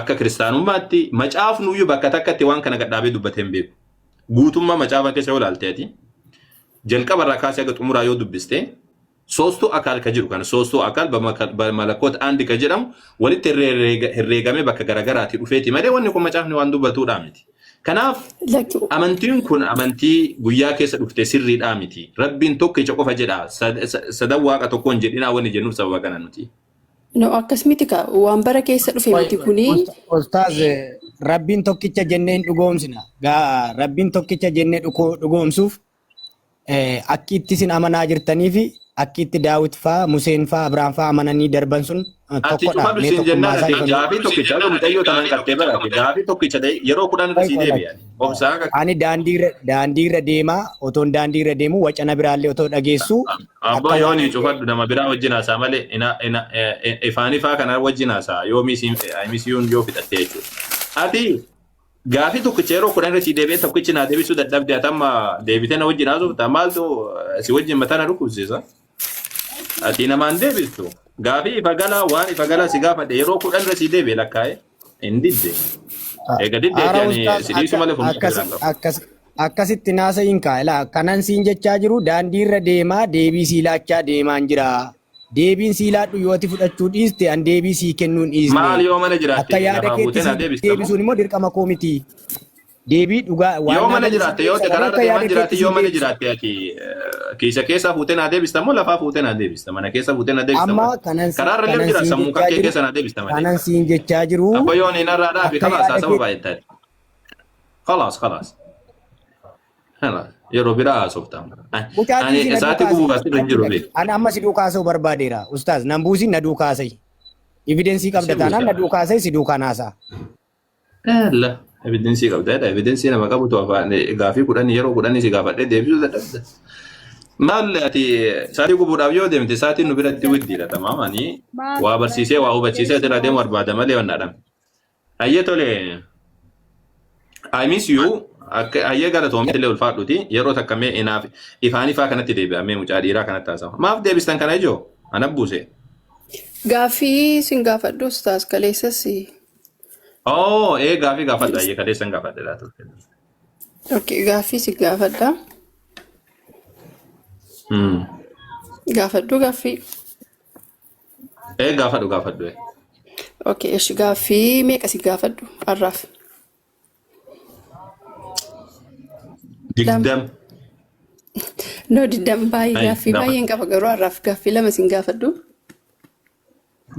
akka kiristaanummaatti macaafnuyyuu bakka takkatti waan kana gadhaabee dubbatee hin beeku. Guutummaa macaafa keessa yoo ilaalte ati jalqaba irraa kaasee haga xumuraa yoo dubbiste ሶስቱ አካል ka jiru kana ሶስቱ አካል በመለኮት አንድ ka jedhamu walitti herreegamee bakka garagaraatti dhufeeti malee wanni kun macaafni waan dubbatuudha miti. Kanaaf Lakki amantiin kun amantii guyyaa keessa dhufte sirriidhaa miti. Rabbiin tokkicha qofa jedha. Sadan waaqa tokkoon jedhinaa wanni jennuuf sababa kana nuti. No, akkas miti ka waan bara keessa dhufe miti kuni. Ustaaz, Rabbiin tokkicha jennee hin dhugoomsina. Gaa Rabbiin tokkicha jennee dhugoomsuuf akki itti isin amanaa jirtanii fi Akki itti Daawit faa, Museen faa, Abrahaam faa amananii darban sun Ati tokkodha. cufadhu Mee siin tokkummaa jennaan isaa ati ifa gaafii tokkicha adoo mucayyoo tanaan qattee barate gaafii tokkicha ta'e yeroo 10 irra sii deebi'a. Obsaa akka Ani daandiirra deemaa otoon daandiirra deemu wacana biraallee otoo dhageessu Abbaa akka yoo waan ni cufadhu nama biraa wajjin haasaa malee ifaan ifaa kana wajjin haasaa yoo miisiyuun yoo fixatte jechuudha. Ati gaafii tokkicha yeroo 10 irra sii deebi'ee tokkichi naa deebisuu dadhabde ati amma deebitee na wajjin haasofta maaltu si wajjin mataa na dhukkubsiisa. Ati namaan deebistu. Gaafii ifa galaa waan ifa galaa si gaafadhe yeroo 10 irra sii deebi'e lakkaa'e hin didde. Eega diddeeti Ara ani ustaaz si dhiisu akka malee furmaata akkas biraan qabu. akkas akkasitti naasa'iin kaa ilaa kanan siin jechaa jiru daandiirra deemaa deebii sii laachaa deemaan jira. Deebiin sii laadhu yoo ati fudhachuu dhiiste an deebii sii kennuu hin dhiisne. Maal yoo mana Akka jiraatte yaada lafaa keetti fuutee naa sii deebista moo? deebisuun immoo dirqama koo miti. Deebii dhugaa waan Yoo naa mana galu siif jiraatte yoo deebisa malee karaarra akka deemaa yaada jiraatte keetti yoo siin mana deebisu. jiraatte ati kiisa keessaa fuutee naa deebista moo lafaa fuutee naa deebista mana keessa fuutee naa deebista Amma moo karaarra illee kanan jira siin sammuu kan jechaa kee jiru keessa naa deebista malee. kanan siin jechaa jiru Abba yoo ni narraa dhaabi akka kalaas yaada haasawaa keetti baay'attaati. Kalaas kalaas. Kalaas yeroo biraa haasofta. Mucaa Ani dhiisii na sa'aatii duukaa gubuuf haasa'e. asirra hin Lakki jiru lakki. beeku. Ani amma si duukaa haasa'uu barbaadeera. Ustaaz nan buusin na duukaa haasa'i. Evidensii Si qabda taanaan na buusa. duukaa haasa'i si duukaan haasa'a. La evidensii qabda jedha. Evidensii nama qabutu afaan gaafii 10 yeroo 10 si gaafadhee deebisuu dadhabda. Maal ati sa'aatii gubuudhaaf yoo deemte sa'aatiin nu biratti widdiidha tamaam ani Maal waa barsiisee waa hubachiisee asirraa deemu barbaada malee wannaadhaan. Hayyee tole I miss you akka hayyee galatoomii illee ulfaadhuti yeroo takka mee inaaf ifaan ifaa kanatti deebi'amee mucaa dhiiraa kanatti haasawa. Maaf deebistan kana ijoo ana buuse. Gaaffii sin gaafadhu ustaas kaleessas. Oh ee gaafii gaafadha hayyee kaleessan gaafadha laata. Okay, gaaffii si gaafadha. Gaafadhu gaaffii. Ee gaafadhu gaafadhu. Okay, eshi gaaffii meeqa si gaafadhu har'aaf? 2. 20. No, 20 baay'ee Ayi gaaffii gaafadhu. baay'een qaba garuu har'aaf gaaffii 2 sin gaafadhu.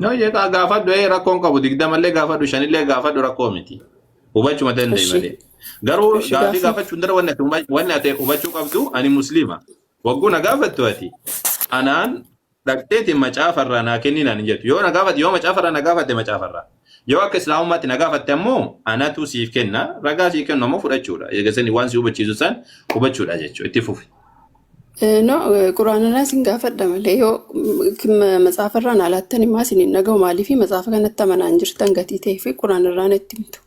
No jeeqa gaafadhu ee rakkoon qabu 20llee gaafadhu 5llee gaafadhu rakkoo miti. Hubachuma danda'e Eshi malee. Garuu eshi gaafii gaaffii. gaafachuun dura wanni ati hubachuu qabdu ani musliima. Wagguu na gaafattu ati anaan dhaqxeeti macaafarraa naa kenni naan hin jettu. Yoo na gaafatte yoo macaafarraa na gaafatte macaafarraa. Yoo akka islaamummaatti na gaafatte ammoo anatu siif kenna ragaa siif kennu ammoo fudhachuudha. Eegasanii waan si hubachiisu san hubachuudha jechuudha. Itti fufi. No, quraanarraa sin gaafadha malee yoo matsaafarraa naa laattan himaa isin hin dhaga'u maaliif matsaafa kanatti amanaa hin jirtan gatii ta'ee fi quraanarraa natti himtu.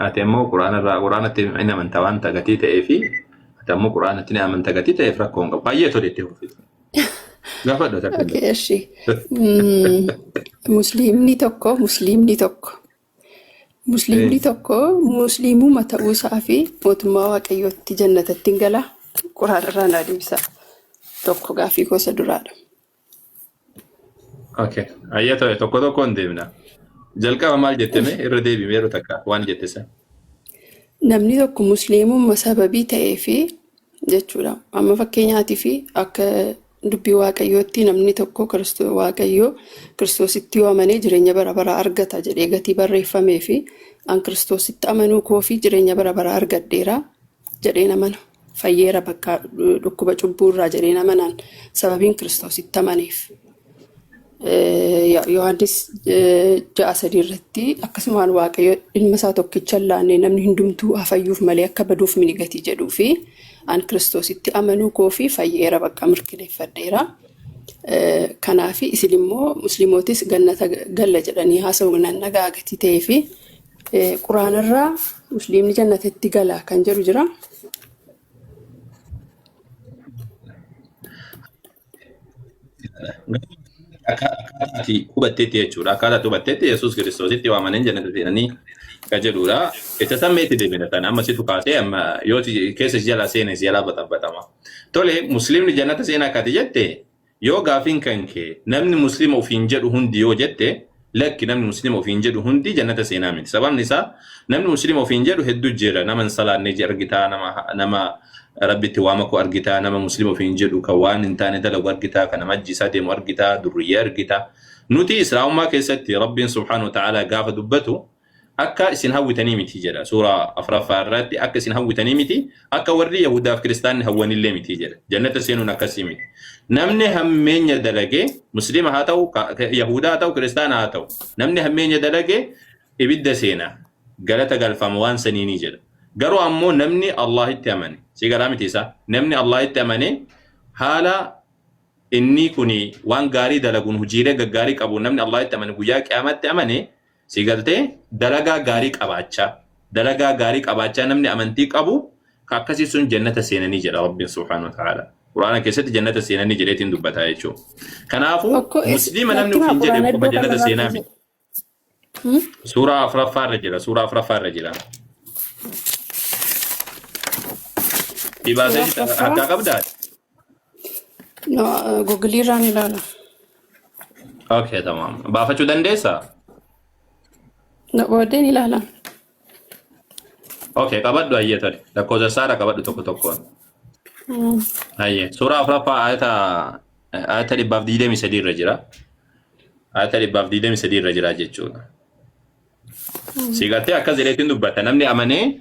Ati ammoo quraanarraa quraanatti hin amanta waan gatii ta'ee fi ati ammoo quraanatti ni amanta gatii ta'eef rakkoo hin qabu. Baay'ee tole itti fufi. Gaafadhu takka. Okay, eshi. Musliimni tokko musliimni tokko musliimuma ta'uu isaa fi mootummaa waaqayyootti jannatatti hin galaa quraanarraa naa deebisa. Tokko gaaffii gosa duraadha. Okay. Ayya tole tokko tokkoon deemna. Jalqaba maal jette mee irra deebi'ime yeroo takka waan jette san. Namni tokko musliimummaa sababii ta'ee fi jechuudha. Amma fakkeenyaatii fi akka dubbii waaqayyootti namni tokko waaqayyoo kiristoositti yoo amanee jireenya bara baraa argata jedhee gatii barreeffamee fi an kiristoositti amanuu koo fi jireenya bara baraa argadheera jedheen amana. Fayyeera bakka dhukkuba cubbuurraa jedheen amanaan sababiin kiristoositti amaneef. Yohaannis 6:3 irratti akkasumaan waaqayyo ilma isaa tokkicha hin laanne namni hundumtuu haa fayyuuf malee akka baduuf mini gatii jedhuu fi an kiristoositti amanuu koo fi fayyeera bakka mirkaneeffadheera. Kanaaf isin immoo musliimootis gannata galla jedhanii haasa'u nan nagaa gatii ta'ee fi quraanarraa musliimni jannatatti gala kan jedhu jira. Akkaataa ati hubatteetti jechuudha. Akkaataa ati hubatteetti Yesuus Kiristoositti waamanii jannata seenanii kan jedhudha. Isa sammeetti deebina sana amma situ kaasee amma yoo keessa si jalaa seene si jalaa baxaxaxama. Tole musliimni jannata seenaa akka ati jette yoo gaafiin kan kee namni musliima ofiin jedhu hundi yoo jette lakki namni musliima ofiin jedhu hundi jannata seenaa miti. Sababni isaa namni musliima ofiin jedhu hedduu jira. Nama hin salaanne argitaa nama rabbitti waama koo argitaa nama musliima ofiin jedhu kan waan hin taane dalagu argitaa kan nama ajjiisaa deemu argitaa durriyyee argitaa. Nuti islaamummaa keessatti rabbiin subhaanahu wa ta'aalaa gaafa dubbatu Akka isin hawwitanii miti jedha. Suuraa afuraffaa irratti akka isin hawwitanii miti, akka warri Yahudaaf Kiristaanni hawwanillee miti jedha. Jannata seenuun akkasii miti. Namni hammeenya dalage, Muslima haa ta'u, Yahudaa haa ta'u, Kiristaana haa ta'u, namni hammeenya dalage ibidda seena, galata galfama waan saniinii jedha. Garuu ammoo namni Allahitti amane, si galaa miti isaa, namni Allahitti amane haala inni kuni waan gaarii dalaguun hojiilee gaggaarii qabuun namni Allahitti amane guyyaa qiyaamatti amane si galtee dalagaa gaarii qabaachaa dalagaa gaarii qabaachaa namni amantii qabu ka akkasii sun jannata seenanii jedha Rabbiin subhaanahu wa ta'ala. Quraana keessatti jannata seenanii jedheetiin dubbataa jechuudha. Kanaafuu Okkoo muslima namni natti himaa ofiin jedhe quraana qofa iddoo jannata kamirraa seenaa akka miti. jedhu. Hmm? Suuraa afuraffaa irra jira. Suuraa afuraffaa irra jira. Dhibaatee Suuraa afuraffaa? harkaa qabdaa? No, Google irraan ilaala. Okay, tamam. Baafachuu dandeessaa? Na booddeen ilaala. Okay, qabadhu hayyee tole. Lakkoofsa isaadha qabadhu tokko tokkoon. Hayyee. Suuraa afuraffaa ayata ayata 123 irra jira. Ayata 123 irra jira jechuudha. Si galtee akkas jedheetiin dubbata. Namni amanee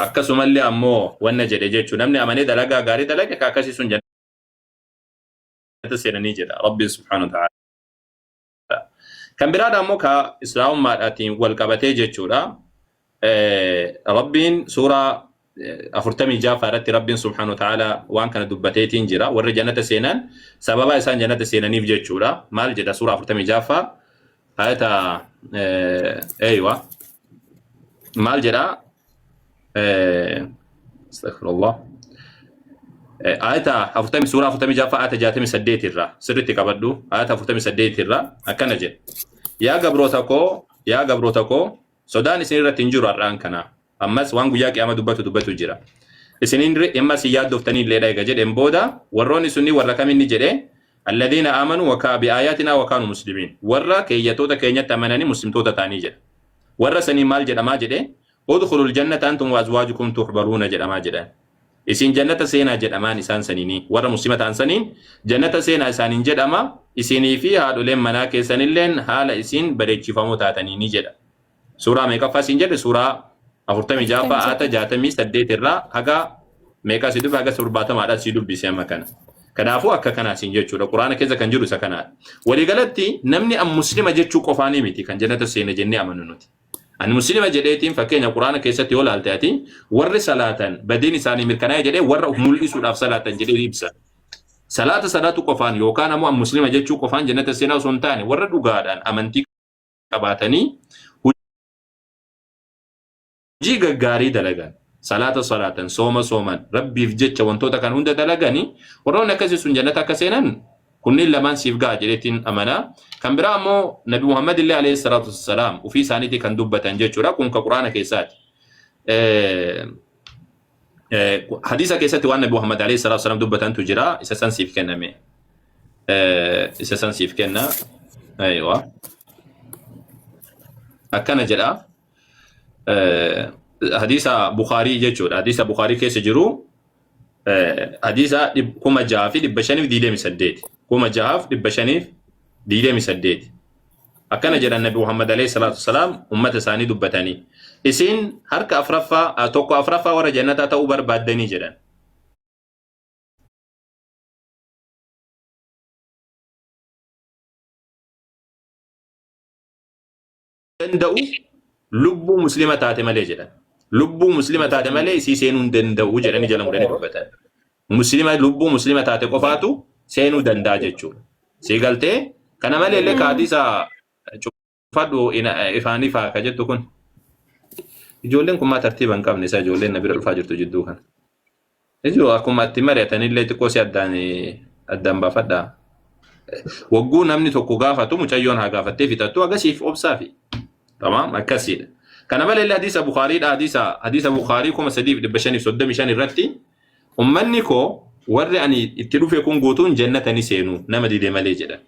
akkasumallee ammoo wanna jedhe jechuudha. Namni amanee dalagaa gaarii dalage ka akkasii sun jannata seenanii jedha. Rabbiin subhaanahu wa ta'ala. Kan biraadha ammoo ka islaamummaadhaatiin wal qabatee jechuudha. Rabbiin suuraa 46 irratti Rabbiin subhaanahu wa ta'ala waan kana dubbateetiin jira. Warri jannata seenan sababa isaan jannata seenaniif jechuudha. Maal jedha suuraa 46 ayata eeywa maal jedha? Astaghfirullah. Ayata 40 suuraa 46 ayata 68 irraa sirriitti qabadhu. Ayata 48 irraa akkana jedha. Yaa gabroota koo, yaa gabroota koo, sodaan isin irratti hin jiru har'aan kana. Ammas waan guyyaa qiyaama dubbatu dubbatu jira. Isinin ammas hin yaaddoftanii illee eega jedheen booda warroonni sunni warra kaminni jedhe alladhiina aamanu wa bi aayaatinaa wa kaanu muslimiin. Warra keeyyatoota keenyatti amananii muslimtoota ta'anii jedha. Warra sanii maal jedhamaa jedhe udkhulul jannata antum wa azwaajukum tuhbaruuna jedhamaa jedhan. Isin jannata seenaa jedhamaan isaan saniini warra muslima ta'an saniin jannata seenaa isaaniin jedhama isinii fi haadholeen manaa keessanilleen haala isin bareechifamoo taataniini jedha. Suuraa meeqaffaa siin jedhe suuraa 46 ayata 68 irraa haga meeqaa si dubbi haga 70dha si dubbise amma kana. Kanaafuu akka kanaa siin jechuudha. Quraana keessa kan jiru isa kanaadha. Waliigalatti namni an muslima jechuu qofaanii miti kan jannata seena jennee amanu nuti. Ani muslima jedheetiin fakkeenya Quraana keessatti yoo laalte ati warri salaatan badiin isaanii mirkanaa'e jedhee warra of mul'isuudhaaf salaatan jedhee ibsa. Salaata salaatu qofaan yookaan ammoo an muslima jechuu qofaan jannata seenaa osoo hin taane warra dhugaadhaan amantii qabaatanii hojii gaggaarii dalagan salaata salaatan sooma sooman rabbiif jecha wantoota kan hunda dalagani warroonni akkasii sun jannata akka seenan kunniin lamaan siif ga'a jedheetiin amanaa. Kan biraa ammoo Nabi Muhammad illee alayhi salaatu wassalaam ofii isaaniitii kan dubbatan jechuudha. Kun ka Quraana keessaati. Hadiisa keessatti waan Nabi Muhammad alayhi salaatu wassalaam dubbatantu jira. Isa san siif kenname. Isa san siif kenna. Aywa. Akkana jedha. Hadiisa Bukhaarii jechuudha. Hadiisa Bukhaarii keessa jiru hadiisa 6528. 6528. Akkana jedhan Nabi Muhammad alayhi salaatu wasalaam ummata isaanii dubbatanii. Isin harka afraffaa tokko afraffaa warra jannataa ta'uu barbaaddanii jedhan. Danda'u lubbuu muslima taate malee jedhan. Lubbuu muslima taate malee isii seenuu hin danda'u jedhanii jala muranii dubbatan. Muslima lubbuu muslima taate qofaatu seenuu danda'a jechuudha. Sii galtee kana malee illee kaadisa cufadhu ifaan ifaa ka jettu kun. Ijoolleen kun maa tartiiba hin qabne isaa ijoolleen na bira dhufaa jirtu jidduu kana. Ijoo akkuma itti mari'atanillee xiqqoo si addaan addaan baafadhaa. Wagguu namni tokko gaafatu mucayyoon haa gaafattee fixattu agasiif obsaafi. Tamaam akkasiidha. Kana malee illee hadiisa Bukaariidha hadiisa hadiisa Bukaarii 3535 irratti ummanni koo warri ani itti dhufe kun guutuun jannata ni seenu nama dide malee jedhan.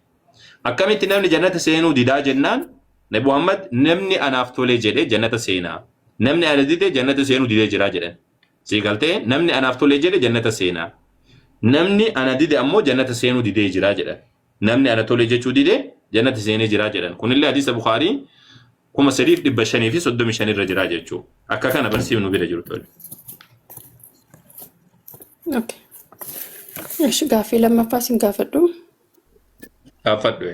Akkamitti namni jannata seenuu didaa jennaan Nabi Muhammad namni anaaf tole jedhe jannata seenaa. Namni ana dide jannata seenuu didee jira jedhan. Sii galtee namni anaaf tole jedhe jannata seenaa. Namni ana dide ammoo jannata seenuu didee jira jedhan. Namni ana tole jechuu dide jannata seenee jira jedhan. Kunillee hadiisa Bukaarii 3535 irra jira jechuudha. Akka kana barsiifnu bira jiru tole. Okay. Eshi gaaffii lammaffaa sin gaafadhu. Gaafadhu.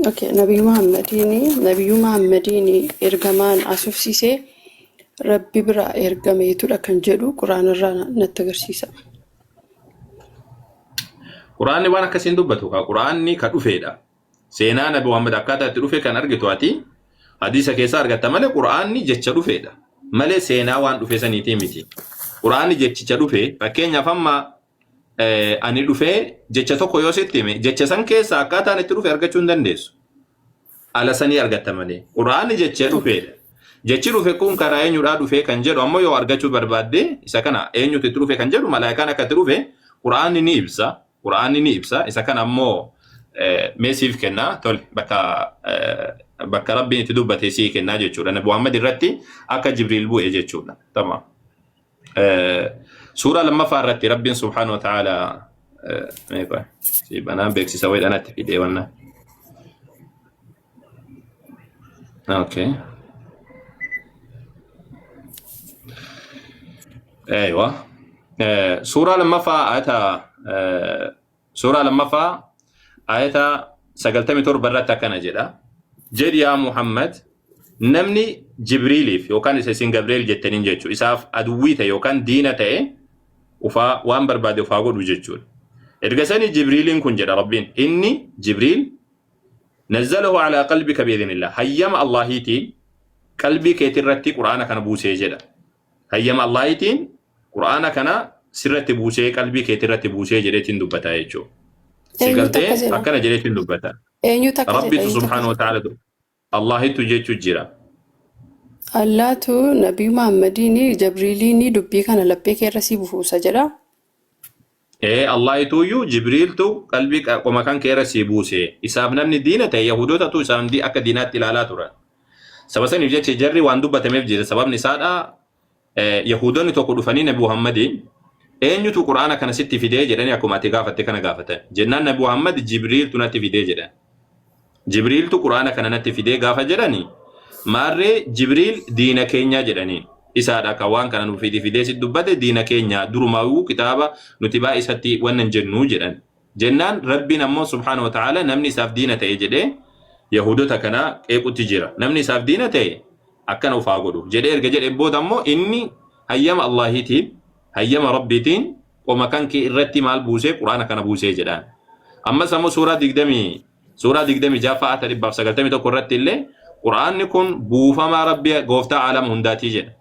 Okay, Nabiyyuu Muhammadiin ergamaan asufsiisee Rabbi biraa ergameetudha kan jedhu Quraanarraa natti agarsiisa. Quraanni waan akkasiin dubbatu kaa, Quraanni ka dhufeedha. Seenaa Nabi Muhammad akkaataa itti dhufe kan argitu ati hadiisa keessaa argatta malee Quraanni jecha dhufeedha. Malee seenaa waan dhufe saniitii miti. Quraanni jechicha dhufe. Fakkeenyaaf, amma ani dhufee jecha tokko yoo sitti hime, jecha san keessa akkaataan itti dhufe argachuu hin dandeessu. Ala sanii argatta malee. Quraanni jecha dhufeedha. Jechi dhufe kun karaa eenyudhaa dhufee kan jedhu ammoo yoo argachuu barbaadde, isa kana eenyutu itti dhufe kan jedhu, malaayikaan akka itti dhufe Quraanni ni ibsa. Quraanni ni ibsa. Isa kana ammoo mee siif kenna, tole, bakka Rabbiin itti dubbate sii kennaa jechuudha. Nabi Muhammad irratti akka Jibriil bu'e jechuudha. Tamam. Suuraa lammaffaa irratti Rabbiin subhaanahu wa ta'ala, mee qoy, si banaan beeksisa wayiidhaan natti fidee wanna. Okay. Eeywa. Suuraa lammaffaa ayata suuraa lammaffaa ayata 97 irratti akkana jedha. Jedhi yaa Muhammad, namni Jibriiliif yookaan isa isin Gabriel jettaniin jechuudha. Isaaf aduwwii ta'e yookaan diina ta'e ufaa waan barbaade ufaa godhu jechuudha. Erga sanii Jibriiliin kun, jedha Rabbiin, inni Jibriil nazzalahu alaa qalbika bi'idhnillah, hayyama Allahiitiin qalbii keetirratti Qur'aana kana buusee jedha. Hayyama Allahiitiin Qur'aana kana sirratti buusee, qalbii keetirratti buusee jedheetiin dubbata jechuudha. Si Eenyutu galtee akkas jedha? akkana jedheetiin dubbata. Eenyutu akkas jedha? Rabbitu Eenyutu akkas subhaanahu wa jedha? ta'ala Allahitu jechuu jira. Allaatu Nabii Muhammadiin Jibriiliin dubbii kana laphee kee irra sii buusa jedha. Ee, Allahituyyuu Jibriiltu qalbii qoma kan kee irra sii buuse. Isaaf namni diina ta'e, Yahudootatu isaan akka diinaatti ilaalaa turan. Saba saniif jecha jarri waan dubbatameef jira. Sababni isaadha, Yahudoonni tokko dhufanii Nabi Muhammadiin eenyutu Quraana kana sitti fidee jedhanii, akkuma ati gaafatte kana gaafatan. Jennaan Nabi Muhammad Jibriiltu natti fidee jedhan. Jibriiltu Quraana kana natti fidee gaafa jedhani, maarree Jibriil diina keenyaa jedhaniin. Isaadha kan waan kana nu fidi fidee si dubbate, diina keenya durumaa'uu, kitaaba nuti baa isatti wannan jennuu jedhan. Jennaan Rabbiin ammoo subhaanahu wa ta'ala namni isaaf diina ta'e jedhee Yahudota kana qeequtti jira. Namni isaaf diina ta'e akkana ufaa godhu jedhee erga jedhee booda ammoo inni hayyama Allahiitiin, hayyama Rabbiitiin qoma kan kee irratti maal buusee, Quraana kana buusee jedhaan. Ammas ammoo suuraa 26ffaa ayata 191 irratti illee Quraanni kun buufamaa Rabbii gooftaa aalama hundaatii jedha.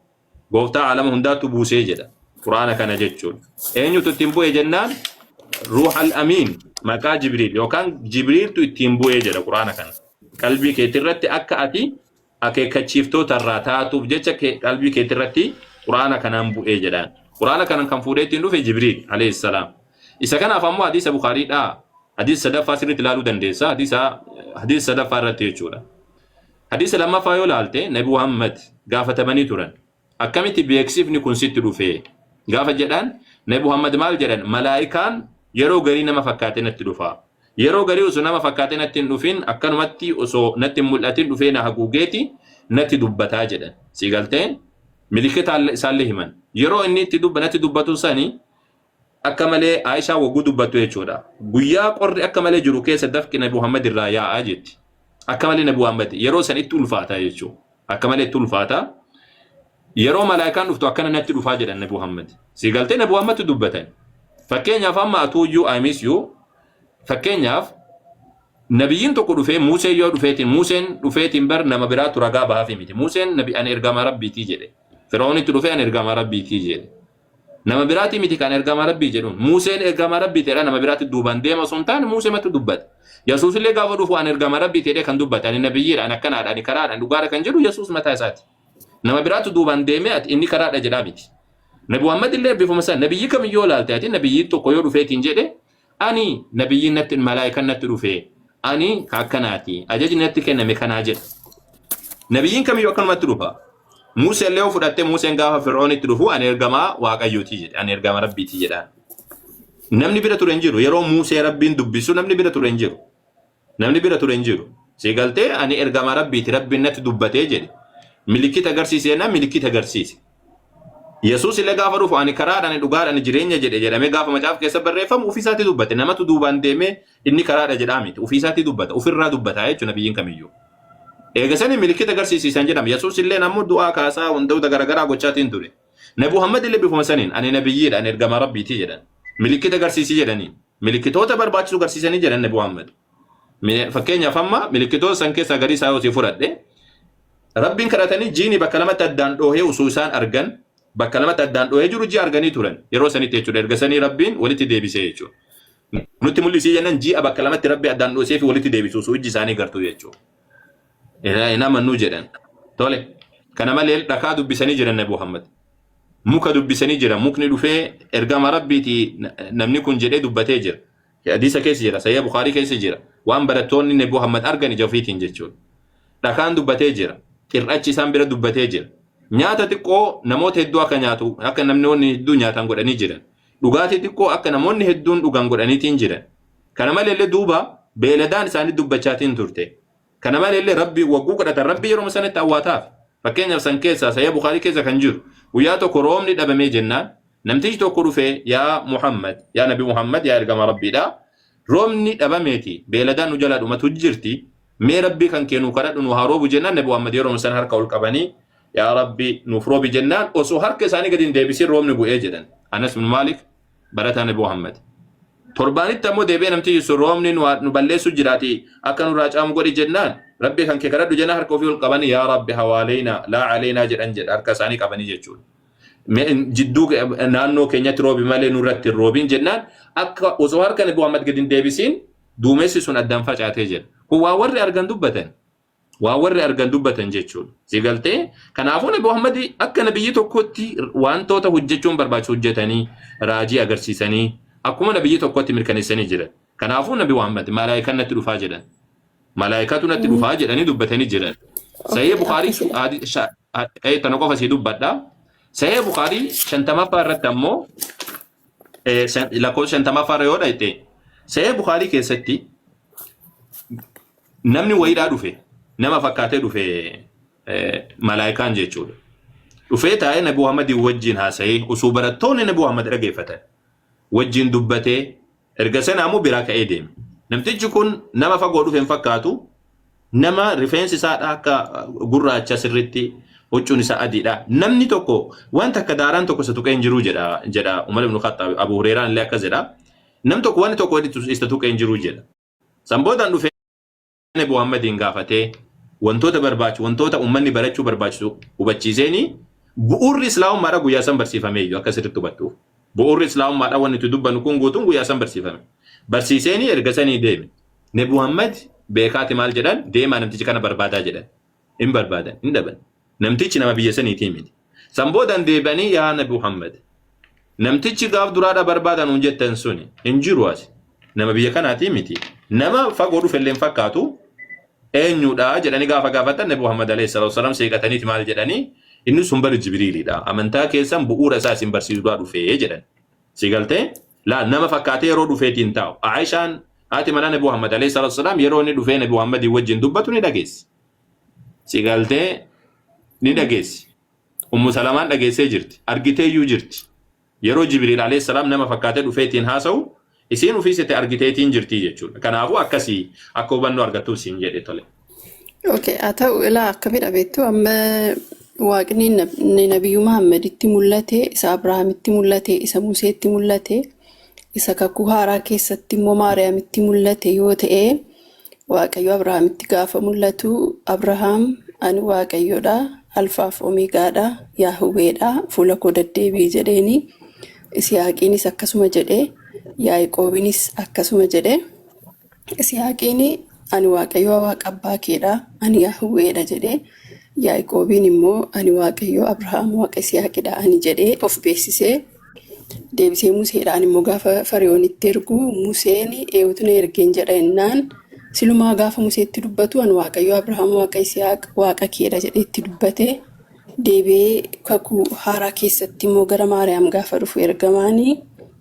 Gooftaa aalama hundaatu buusee jedha. Quraana kana jechuun. Eenyutu ittiin bu'e jennaan, Ruuhal Amiin, maqaa Jibriil yookaan Jibriiltu ittiin bu'ee jedha Quraana kana. Qalbii keetirratti akka ati akeekkachiiftoota irraa taatuuf jecha qalbii keetirratti Quraana kanaan bu'ee jedhaan. Quraana kanan kan fuudhee ittiin dhufe Jibriil alayhi salaam. Isa kanaaf ammoo hadiisa Bukaariidhaa. Hadiisa sadaffaa sirriitti ilaaluu dandeessa. Hadiisa sadaffaa irratti jechuudha. Hadiisa lammaffaa yoo ilaalte, Nabi Muhammad gaafatamanii turan. Akkamitti beeksifni kun sitti dhufe? Gaafa jedhan Nabi Muhammad maal jedhan? Malaayikaan yeroo garii nama fakkaatee natti dhufa. Yeroo garii osoo nama fakkaatee natti hin dhufin, akkanumatti osoo natti hin mul'atin dhufee na haguugeeti natti dubbataa jedhan. Si galtee milikita isaallee himan. Yeroo inni itti natti dubbatu sani akka malee Aishaa wagguu dubbattu jechuudha. Guyyaa qorri akka malee jiru keessa dafqi Nabi Muhammad irraa yaa'aa jetti. Akka malee Nabi Muhammad yeroo san itti ulfaata jechuudha. Akka malee itti ulfaata. Yeroo malaayikaan dhuftu akkana natti dhufaa jedhan Nabi Muhammad. Si galtee Nabi Muhammad dubbatan. Fakkeenyaaf amma atuuyyuu, I miss you. Fakkeenyaaf nabiyyiin tokko dhufee, Museen yoo dhufeetiin, Museen dhufeetiin bar nama biraatu ragaa bahaafi miti. Museen nabi ani ergamaa Rabbiitii jedhe. Fir'aunitti dhufee ani ergamaa Rabbiitii jedhe. Nama biraatii miti kan ergamaa Rabbii jedhuun. Museen ergamaa Rabbii ta'edha, nama biraatti duubaan deema osoo hin taane Musee matu dubbate. Yesuus illee gaafa dhufu ani ergamaa Rabbii ta'edha kan dubbate. Ani nabiyyiidha, ani akkanaadha, ani karaadha, ani dhugaadha kan jedhu Yesuus mataa isaati. Nama biraatu duubaan deemee ati inni karaadha jedhaa miti. Nabi Muhammad illee bifuma sana nabiyyi kamiyyuu ilaalte, ati nabiyyiin tokko yoo dhufeetiin jedhe ani nabiyyiin natti, malaayikaan natti dhufe, ani ka akkanaati, ajajni natti kenname kanaa jedha. Nabiyyiin kamiyyuu akkanumatti dhufa. Museen illee yoo fudhatte, Museen gaafa Fir'oonitti dhufu ani ergamaa Waaqayyooti jedhe, ani ergama Rabbiiti jedhaan. Namni bira ture hin jiru. Yeroo Musee Rabbiin dubbisu namni bira ture hin jiru. Namni bira ture hin jiru. Si galtee, ani ergama Rabbiiti, Rabbiin natti dubbatee jedhe. Milikita agarsiise jennaan milikita agarsiise. Yesuus illee gaafa dhufu ani karaadha, ani dhugaadha, ani jireenya jedhe jedhamee gaafa macaafa keessa barreeffamu ofii isaatti dubbate. Namatu duubaan deemee inni karaadha jedhaa miti. Ofii isaatti dubbata. Ofirraa dubbata jechuudha nabiyyiin kamiyyuu. Eega sani milikita agarsiisisan jedhama. Yesuus illee ammoo du'aa kaasaa wantoota garaagaraa gochaatiin ture. Nabi Muhammad illee bifuma saniin ani nabiyyiidha, ani ergamaa Rabbiiti jedhan. Milikita agarsiisi jedhanii. Milikitoota barbaachisu agarsiisanii jedhan Nabi Muhammad. Fakkeenyaaf amma milikitoota san keessaa garii isaa yoo si fudhadhe, Rabbiin kadhatanii jiini bakka lamatti addaan dhoohee osoo isaan argan, bakka lamatti addaan dhoohee jiru ji'a arganii turan yeroo sanitti jechuudha. Erga sanii Rabbiin walitti deebisee jechuudha. Nutti mul'isii jennaan ji'a bakka lamatti Rabbi addaan dhoosee fi walitti deebisu osoo ijji isaanii gartuu jechuudha. Hin amannuu jedhan. Tole. Kana malee dhakaa dubbisanii jiran Nabi Muhammad. Muka dubbisanii jira. Mukni dhufee ergama Rabbiiti namni kun jedhee dubbatee jira. Hadiisa keessa jira. Sahih Bukhaarii keessa jira. Waan barattoonni Nabi Muhammad argan ija ofiitiin jechuudha. Dhakaan dubbatee jira. Xir'achi isaan bira dubbatee jira. Nyaata xiqqoo namoota hedduu akka nyaatu, akka namoonni hedduu nyaatan godhanii jiran. Dhugaatii xiqqoo akka namoonni hedduun dhugan godhaniitiin jiran. Kana maleellee duuba beeladaan isaanii dubbachaatiin turte. Kana maleellee Rabbi wagguu kadhatan Rabbi yeroo sanatti awwaataaf. Fakkeenyaaf san keessaa Sahih Bukhaarii keessa kan jiru guyyaa tokko roobni dhabamee jennaan namtichi tokko dhufee, yaa Muhammad, yaa Nabi Muhammad, yaa ergama Rabbiidha. Roobni dhabameeti, beeladaan nu jalaa dhumatu jirti. Mee Rabbii kan kee nu kadhadhu, nu haa roobu jennaan, Nabi Muhammad yeroo sana harka ol qabanii yaa Rabbi nuuf roobi jennaan osoo harka isaanii gadi hin deebisin roobni bu'ee jedhan. Anas bin Maalik barataa Nabi Muhammad. Torbaanitti ammoo deebi'ee namtichi sun roobni nu balleessu jiraati, akka nurraa caamu godhi jennaan, Rabbi kan kee kadhadhu jennaan harka ofii ol qabanii yaa Rabbi hawaaleenaa laa aleenaa jedhan jedha, harka isaanii qabanii jechuudha. Jidduu naannoo keenyatti roobi malee nurratti hin roobin jennaan akka osoo harka Nabi Muhammad gadi hin deebisiin duumessi sun addaan facaatee jira. Kun waa warri argan dubbatan. Waa warri argan dubbatan jechuudha. Si galtee, kanaafuu Nabi Muhammad akka nabiyyi tokkotti wantoota hojjechuun barbaachisu hojjetanii, raajii agarsiisanii, akkuma nabiyyi tokkotti mirkaneessanii jiran. Kanaafuu Nabi Muhammad malaayikaan natti dhufaa jedhan. Malaayikaatu natti dhufaa jedhanii dubbatanii jiran. Sahih Bukhaarii tana qofa sii dubbadha. Sahih Bukhaarii 50ffaa irratti ammoo lakkoofsa 50ffaa irra yoo dhayxe, Sahih Bukhaarii keessatti namni wayiidhaa dhufe, nama fakkaatee dhufe, malaayikaan jechuudha. Dhufee taa'ee Nabi Muhammadii wajjin haasa'ee osoo barattoonni Nabi Muhammad dhageeffatan wajjin dubbatee erga sana ammoo biraa ka'ee deeme. Namtichi kun nama fagoo dhufe hin fakkaatu. Nama rifeensi isaadha akka gurraacha sirriitti, huccuun isaa adiidha. Namni tokko wanta akka daaraan tokko isa tuqee hin jiru jedha Umar ibn Khattab, Abu Hurairaan illee akkas jedha. Namni tokko wanti tokko isa tuqee hin jiru jedha. San boodaan dhufee Nabi Muhammadiin gaafatee wantoota barbaachisu, wantoota uummanni barachuu barbaachisu hubachiiseeni bu'uurri islaamummaadha guyyaa san barsiifamee iyyuu akka sirriitti hubattuuf. Bu'uurri islaamummaadha wanni nuti dubbannu kun guutuun guyyaa san barsiifame. Barsiiseeni erga sanii deeme. Nabi Muhammad beekaati maal jedhan, deemaa namtichi kana barbaadaa jedhan. Hin barbaadan, hin dhaban. Namtichi nama biyya saniitii miti. San boodaan deebi'anii, yaa Nabi Muhammad, namtichi gaaf duraadha barbaadan nuun jettan suni hin jiru as. Nama biyya kanaatii miti. Nama fagoo dhufe illee hin fakkaatu. Eenyudha jedhanii gaafa gaafatan, Nabi Muhammad alayhi salaatu wasalaam seeqataniiti maal jedhanii, inni sun bari Jibriilidha. Amantaa keessan bu'uura isaa isin barsiisuudhaa dhufee jedhan. Si galtee? Laa, nama fakkaatee yeroo dhufeetiin taa'u. Aayishaan haati manaa Nabi Muhammad alayhi salaatu wasalaam yeroo inni dhufee Nabi Muhammadii wajjin dubbatu ni dhageessi. Si galtee, ni dhageessi. Ummu Salamaan dhageessee jirti. Argiteeyyuu jirti. Yeroo Jibriil alayhi salaam nama fakkaatee dhufeetiin haasa'u isiin ofiisite argiteetiin jirti jechuudha. Kanaafuu akkasii akka hubannoo argattuuf siin jedhe, tole. Okay, haa ta'u, ilaa akkamidha beektu, amma Waaqni Nabiyyuu Muhammaditti mul'ate, isa Abrahaamitti mul'ate, isa Museetti mul'ate, isa kakuu haaraa keessatti immoo Maariyaamitti mul'ate yoo ta'e, Waaqayyo Abrahaamitti gaafa mul'atu, Abrahaam, ani Waaqayyoodha, Alfaaf Omeegaadha, Yaahuweedha, fuula koo deddeebi'i jedheeni. Isihaaqiinis akkasuma jedhe, Yaaqoobiinis akkasuma jedhe. Isihaaqiin ani Waaqayyo Waaqa abbaa keedha, ani Yaahuweedha jedhe. Yaaqoobiin immoo ani Waaqayyo Abrahaam Waaqa Isihaaqidha ani jedhee of beeksisee, deebisee Museedhaan immoo gaafa Fariyoonitti ergu, Museen eenyutu na ergeen jedha jennaan, silumaa gaafa Museetti dubbatu ani Waaqayyo Abrahaam Waaqa Isihaaq Waaqa keedha jedhee itti dubbate. Deebi'ee kakuu haaraa keessatti immoo gara Maariyaam gaafa dhufu ergamaanii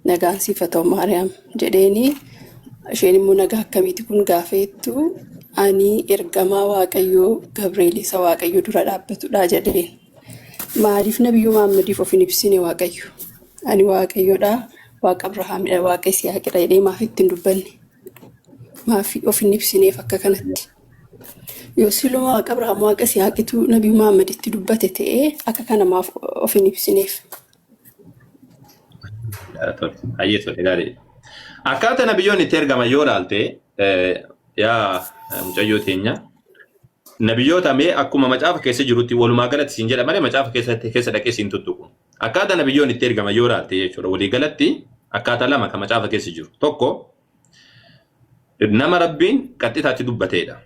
nagaan siif haa ta'u Maariyaam jedheeni, isheen immoo nagaa akkamiiti kun gaafa jettu, Ani ergamaa Waaqayyoo Gabri'eel isa Waaqayyo dura dhaabbatudha jedheen. Maaliif Nabiyyuu Muhammadiif of hin ibsine Waaqayyo? Ani Waaqayyodha, Waaqa Abrahaamidha, Waaqa Isihaaqidha jedhee maaf itti hin dubbanne? Maaf of hin ibsineef akka kanatti? Yoo siluma Waaqa Abrahaam, Waaqa Isihaaqitu Nabiyyuu Muhammaditti dubbate ta'ee akka kana maaf of hin ibsineef? Hayyee tole gaarii. Akkaataa nabiyyoonni itti ergaman yoo ilaalte yaa mucayyoo teenya nabiyyoota mee akkuma macaafa keessa jirutti walumaa galatti siin jedha malee macaafa keessatti keessa dhaqee siin tuttuqu. Akkaataa nabiyyoonni itti ergaman yoo ilaalte jechuudha walii galatti akkaataa lama kan macaafa keessa jiru. Tokko nama Rabbiin qaxxitaatti dubbateedha.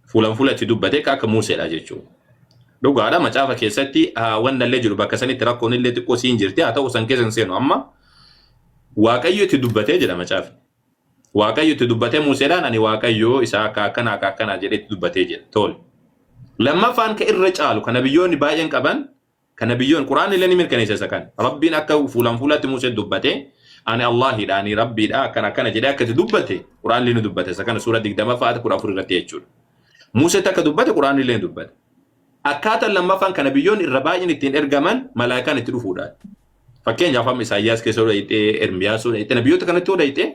Fuulan fuulatti dubbatee akka Museedha jechuudha. Dhugaadha macaafa keessatti wanni illee jiru bakka sanitti rakkoon illee xiqqoo siin jirti haa ta'u san keessa hin seenu amma Waaqayyo itti dubbatee jedha macaafni. Waaqayyo itti dubbatee Museedhaan ani Waaqayyo isa akka akkanaa akka akkanaa jedhee itti dubbatee jedha. Tole. Lammaffaan ka irra caalu kan nabiyyoonni baay'een qaban kan nabiyyoon Qur'aanni illee ni mirkaneessa isa kana. Rabbiin akka fuulaan fuulatti Musee dubbate ani Allaahidha ani Rabbiidha akkana akkana jedhee akka itti dubbate Qur'aanni illee ni dubbate isa kana suura 20ffaa ayata 14 irratti jechuudha. Museetti akka dubbate Qur'aanni illee ni dubbate. Akkaataan lammaffaan kan nabiyyoonni irra baay'een ittiin ergaman malaayikaan itti dhufuudhaan. Fakkeenyaaf amma Isaayyaas keessa yoo dhayxee, Ermiyaas yoo dhayxee, nabiyyoota kanatti yoo dhayxee,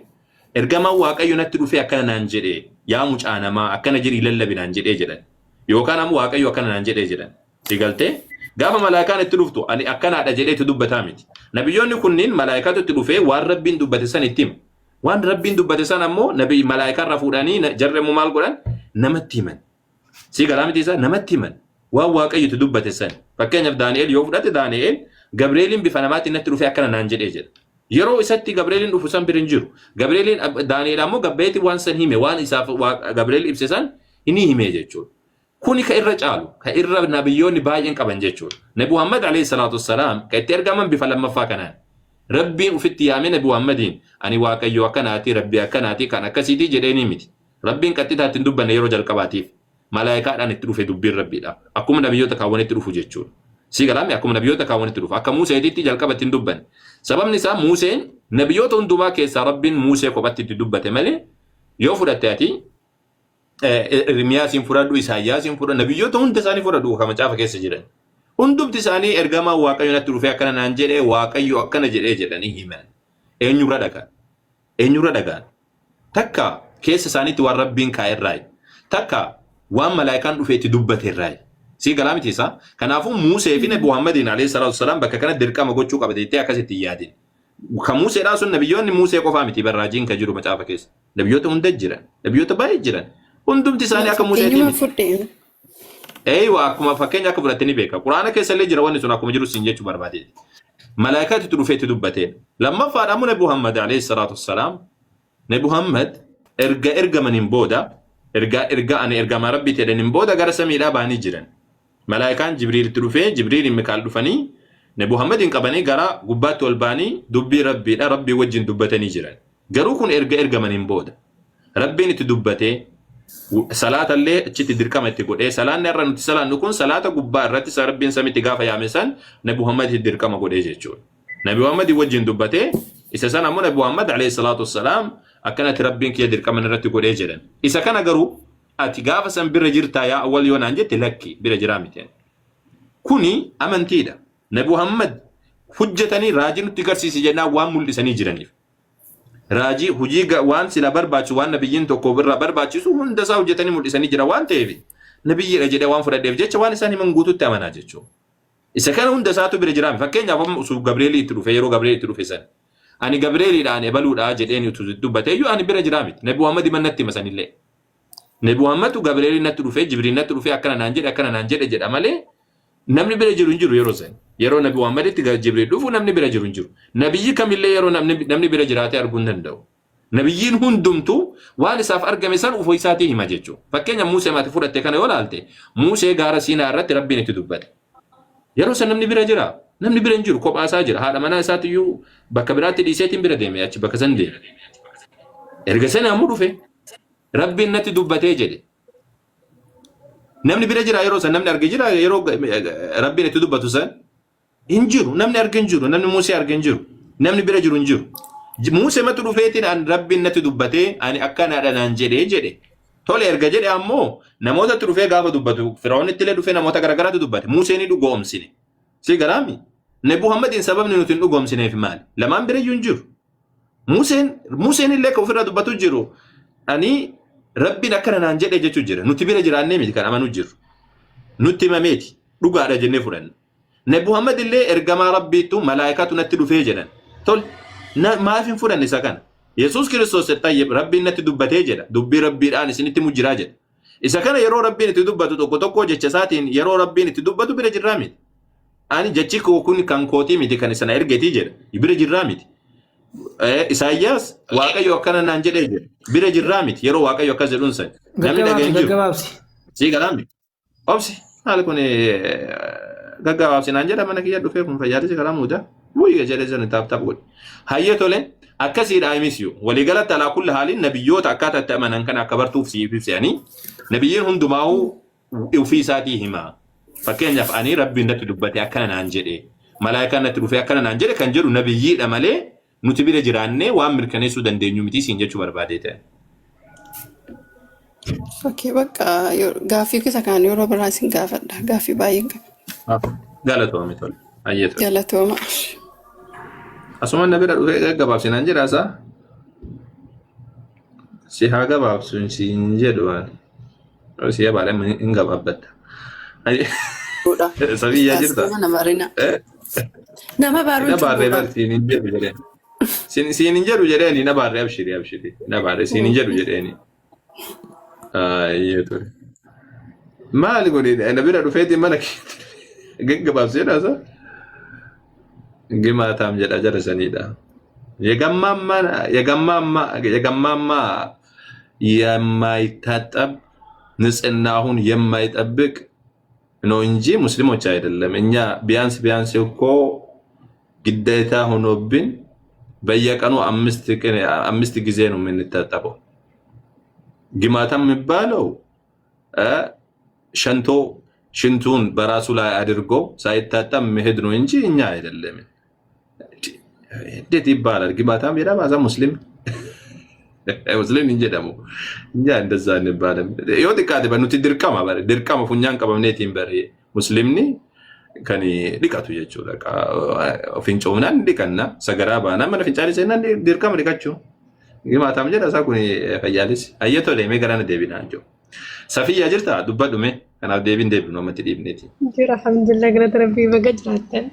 ergamaan Waaqayyo natti dhufee akkana naan jedhe, yaa mucaa namaa akkana jedhii lallabi naan jedhee jedhan. Yookaan ammoo Waaqayyo akkana naan jedhee jedhan. Si galtee? Gaafa malaayikaan itti dhuftu ani akkanaadha jedhee itti dubbataa miti. Nabiyyoonni kunniin malaayikaatu itti dhufee waan Rabbiin dubbate san itti hima. Waan Rabbiin dubbate san ammoo nabi malaayikaa irraa fuudhanii jarri ammoo maal godhan? Namatti himan. Si galaa miti isaa namatti himan. Waan Waaqayyo itti dubbate san. Fakkeenyaaf Daani'el yoo fudhate Daani'el Gabreeliin bifa namaatiin natti dhufee akkana naan jedhee jedha. Yeroo isatti Gabreeliin dhufu san bira hin jiru. Gabreeliin Daani'el ammoo gabbeeti waan san hime waan isaaf Gabreel ibse san inni hime jechuudha. Kuni ka irra caalu, ka irra nabiyyoonni baay'een qaban jechuudha. Nabi Muhammad alayhi salaatu wassalaam ka itti ergaman bifa lammaffaa kanaan. Rabbiin ufitti yaamee Nabi Muhammadiin ani Waaqayyo akkanaati, Rabbi akkanaati, kan akkasiitii jedheenii miti. Rabbiin qaxxitaa itti hin dubbanne yeroo jalqabaatiif. Malaayikaadhaan itti dhufe dubbiin Rabbiidha. Akkuma nabiyyoota kaawwanitti dhufu jechuudha. Si galaami akkuma nabiyyoota kaawwanitti dhufu. Akka Museetitti jalqaba itti hin dubbanne. Sababni isaa Museen nabiyyoota hundumaa keessaa Rabbiin Musee kophatti itti dubbate malee yoo fudhatte ati Ermiyaasiin fudhadhu, Isaayyaasiin fudhadhu, nabiyyoota hunda isaanii fudhadhu kan macaafa keessa jiran. Hundumti isaanii ergamaan Waaqayyo natti dhufee akkana naan jedhee Waaqayyo akkana jedhee jedhanii himan. Eenyurra dhagaan? Eenyurra dhagaan? Takka keessa isaaniitti waan Rabbiin kaa'e irraayi. Takka waan malaayikaan dhufee itti dubbate irraayi. Sii galaa miti isaa? Kanaafuu Muusee fi Nabi Muhammadiin alayhi salaatu wassalaam bakka kana dirqama gochuu qaba jettee akkasitti hin yaadin. Kan Museedhaa sun nabiyyoonni Musee qofaa miti barraajiin kan jiru macaafa keessa. Nabiyyoota hunda jiran. Nabiyyoota baay'ee jiran. Hundumti isaanii akka Museetii Fakkeenyuma miti. fudhe. Eeywa akkuma fakkeenya akka fudhatte ni beeka. Quraana keessa illee jira wanni sun akkuma jiru siin jechuu barbaadeeti. Malaayikaatu itti dhufee itti dubbateen. Lammaffaadha ammoo Nabi Muhammad alayhi salaatu wassalaam Nabi Muhammad erga ergamaniin booda erga erga ani ergamaa Rabbii jedhaniin booda gara samiidhaa ba'anii jiran. Malaayikaan Jibriil itti dhufee Jibriil Mikaal dhufanii Nabi Muhammadiin qabanii gara gubbaatti ol ba'anii dubbii Rabbiidha Rabbii wajjin dubbatanii jiran. Garuu kun erga ergamaniin booda. Rabbiin itti dubbatee salaata illee achitti dirqama itti godhee salaanni har'a nuti salaannu kun salaata gubbaa irratti isa Rabbiin samitti gaafa yaame san Nabi Muhammad itti dirqama godhee jechuudha. Nabi Muhammad wajjin dubbatee isa san ammoo Nabi Muhammad alayhi salaatu wassalaam akkanatti Rabbiin kiyya dirqama irratti godhee jedhan. Isa kana garuu ati gaafa san bira jirtaa yaa awwal yoo naan jette lakki bira jiraa miti. Kuni amantiidha. Nabi Muhammad hojjetanii raajii nutti garsiisi jennaan waan mul'isanii jiraniif. Raajii hojii waan sila barbaachisu waan nabiyyiin tokko irraa barbaachisu hunda isaa hojjetanii mul'isanii jira waan ta'eef nabiyyiidha jedhee waan fudhadheef jecha waan isaan himan guututti amanaa jechuudha. Isa kana hunda isaatu bira jiraame. Fakkeenyaaf amma osoo Gabreelii itti dhufe yeroo Gabreelii itti dhufe san ani Gabreeliidha ani ebaluudha jedheen utuu dubbatee iyyuu ani bira jiraa miti. Nabi Muhammad himan natti hima sanillee. Nabi Muhammadu Gabreelii natti dhufee Jibriil natti dhufee akkana naan jedhe akkana naan jedhe jedha malee namni bira jiru hin jiru yeroo san. Yeroo Nabi Muhammaditti Jibriil dhufu namni bira jiru hin jiru. Nabiyyi kamillee yeroo namni bira jiraatee arguu hin danda'u. Nabiyyiin hundumtuu waan isaaf argame san ufoo isaatii hima jechuudha. Fakkeenya Muusee maati fudhatte kana yoo ilaalte Muusee gaara Siinaa irratti Rabbiin itti dubbate. Yeroo san namni bira jira. Namni bira hin jiru kophaa isaa jira. Haadha manaa isaatiyyuu bakka biraatti dhiiseetiin bira deeme achi bakka san deeme. Erga sana ammoo dhufe Rabbiin natti dubbatee jedhe. Namni bira jira yeroo san namni arge jira yeroo Rabbiin itti dubbatu san hin jiru. Namni arge hin jiru. Namni Muusee arge hin jiru. Namni bira jiru hin jiru. Muusee matu dhufeetiin an Rabbiin natti dubbatee ani akkanaadha naan jedhee jedhe. Tole erga jedhe ammoo namootatti dhufee gaafa dubbatu Fir'aawunitti illee dhufee namoota garagaraatti dubbate. Musee ni dhugoomsine. Si galaami? Nabi Muhammadiin sababni nuti hin dhugoomsineef maali? Lamaan bira iyyuu hin jiru. Museen illee kan ofirraa dubbatu jiru. Ani Rabbiin akkana naan jedhe jechuu jira. Nuti bira jiraannee miti kan amanu jiru. Nutti himameeti. Dhugaadha jennee fudhanna. Nabi Muhammad illee ergamaa Rabbiittu malaayikaatu natti dhufee jedhan. Tole maaf hin fudhanne isa kana? Yesuus Kiristoos tayyib Rabbiin natti dubbatee jedha. Dubbii Rabbiidhaan isinitti himu jiraa jedha. Isa kana yeroo Rabbiin itti dubbatu tokko tokko jecha isaatiin yeroo Rabbiin itti dubbatu bira jirraa miti. Ani jechi koo kun kan kootii miti kan isa na ergetii jedha. Bira jirraa miti. Isaayyaas Waaqayyo akkana naan jedhee jedha. Bira jirraa miti yeroo Waaqayyo akkas jedhuun san. Namni dhaga'e hin jiru. Gaggabaabsi. Sii galaa miti. Obsi maal kun gaggabaabsi naan jedha mana kiyya dhufee kun fayyaalisi karaa muudaa. Wuyya jedhee sana taap taap godhe. Hayyee tole akkasiidha imisiyu. Waliigalatti alaa kulli haaliin nabiyyoota akkaataa itti amanan kana akka bartuuf siif ibsanii nabiyyiin hundumaa'uu ofii isaatii hima. Fakkeenyaaf ani rabbiin natti dubbate akkana naan jedhe malaayikaan natti dhufee akkana naan jedhe kan jedhu nabiyyiidha malee nuti bira jiraannee waan mirkaneessuu dandeenyu miti siin jechuu barbaadee ta'e. Okay, bakka gaaffii keessa kaan yeroo biraa isin gaafadha. Gaaffii baay'een qaba. Galatoomi tole. Hayyee tole. Galatooma. Asuma na bira dhufee gaggabaabsinaan jedha isaa. Si haa gabaabsu siin jedhu ani. Si abaale hin gabaabbatta. Dha. Sabiyyaa jirta? Nama barina. Eh? Nama baaruun Hin abaarree cubbuudha. bar siin hin jedhu jedheen. Siin hin jedhu jedheeni hin abaarree abshiri abshiri. Hin abaarree siin hin jedhu jedheeni. Ayyee ture. Maali kun na bira dhufeetiin mana keetti gaggabaabsee dhaasa? Gimaataam jedha jara saniidha. የገማማ የገማማ የገማማ የማይታጠብ ንጽህናውን የማይጠብቅ ነው እንጂ ሙስሊሞች አይደለም። እኛ ቢያንስ ቢያንስ እኮ ግዴታ ሆኖብን በየቀኑ 5 ቀን 5 ጊዜ ነው የምንታጠበው። ግማታም የሚባለው ሸንቶ ሽንቱን በራሱ ላይ አድርጎ ሳይታጠብ መሄድ ነው እንጂ እኛ አይደለም። እንዴት ይባላል? ግማታም jedhama asa muslim muslim hin jedhamu. እኛ እንደዛ እንባልም። Yoo xiqqaate ba nuti dirqama bare dirqama funyaan qabamneetiin bare muslimni kan dhiqatu jechuudha. Fincoomnaan dhiqanna sagaraa baanaan mana fincaanii seenaan dirqama dhiqachuu. Gimaataam jedha isaa kun fayyaalis. Hayyee tole mee garana deebinaa jiru. Safiyyaa jirta dubbadhu mee kanaaf deebiin deebinu ammatti dhiibneeti. Jira, alhamdulillah, galata Rabbii, baga jiraattan.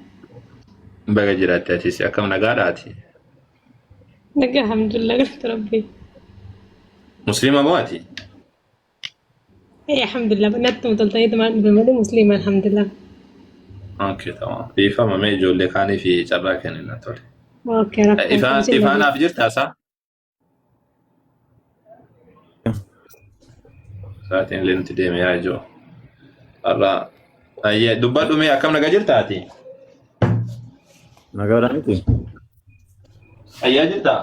Baga jiraatte atis akkam nagaadhaati. Nagaa, alhamdulillah, galata Rabbii. Musliima moo ati? Ee, alhamdulillah, natti toltaniitu maal dhufe malee musliima, alhamdulillah. Okay, tamam. Dhiifama mee ijoollee kaanii fi carraa kennina tole. Okay, rakkoon Ifaan kun isin ifaanaaf jirtaa isaa? Sa'aatiin illee nuti deeme yaa ijoo. Har'a ayyee dubbadhu mee akkam nagaa jirtaati? Nagaadhaa miti? Ayyaa jirtaa?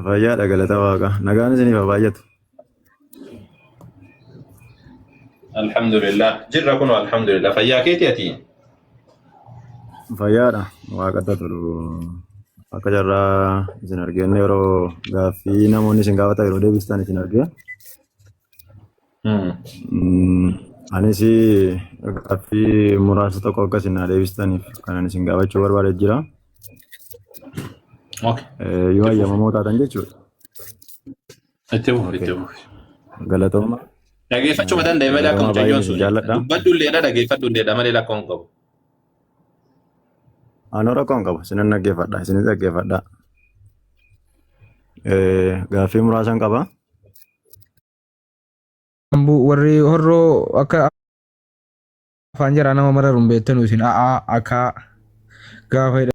Fayyaadha, galata Waaqa. Nagaan isiniif haa baay'atu. Alhamdulillah. Jirra kun alhamdulillah. Fayyaa keeti ati? Fayyaadha. Waaqatti tolu. Akka carraa isin argenne yeroo gaaffii namoonni isin gaafatan yeroo deebistan isin argee. Anis gaaffii muraasa tokko akka isin naa deebistaniif kanan isin gaafachuu barbaade jira. Okay. Yoo hayyamamoo taatan jechuudha. Itti fufi, itti fufi. Galatooma. Dhageeffachuu danda'e malee akka Galatooma, baay'een mucayyoon isin sun. jaalladha. Dubbadhu illeedha dhageeffadhu illeedha malee lakkoon qabu. Anoo rakkoo hin qabu. Isinan dhaggeeffadha. Isinis dhaggeeffadha. Gaaffii muraasan qaba. Warri horroo akka afaan jaraa nama mararu hin beektanu isin a'aa akaa gaafa.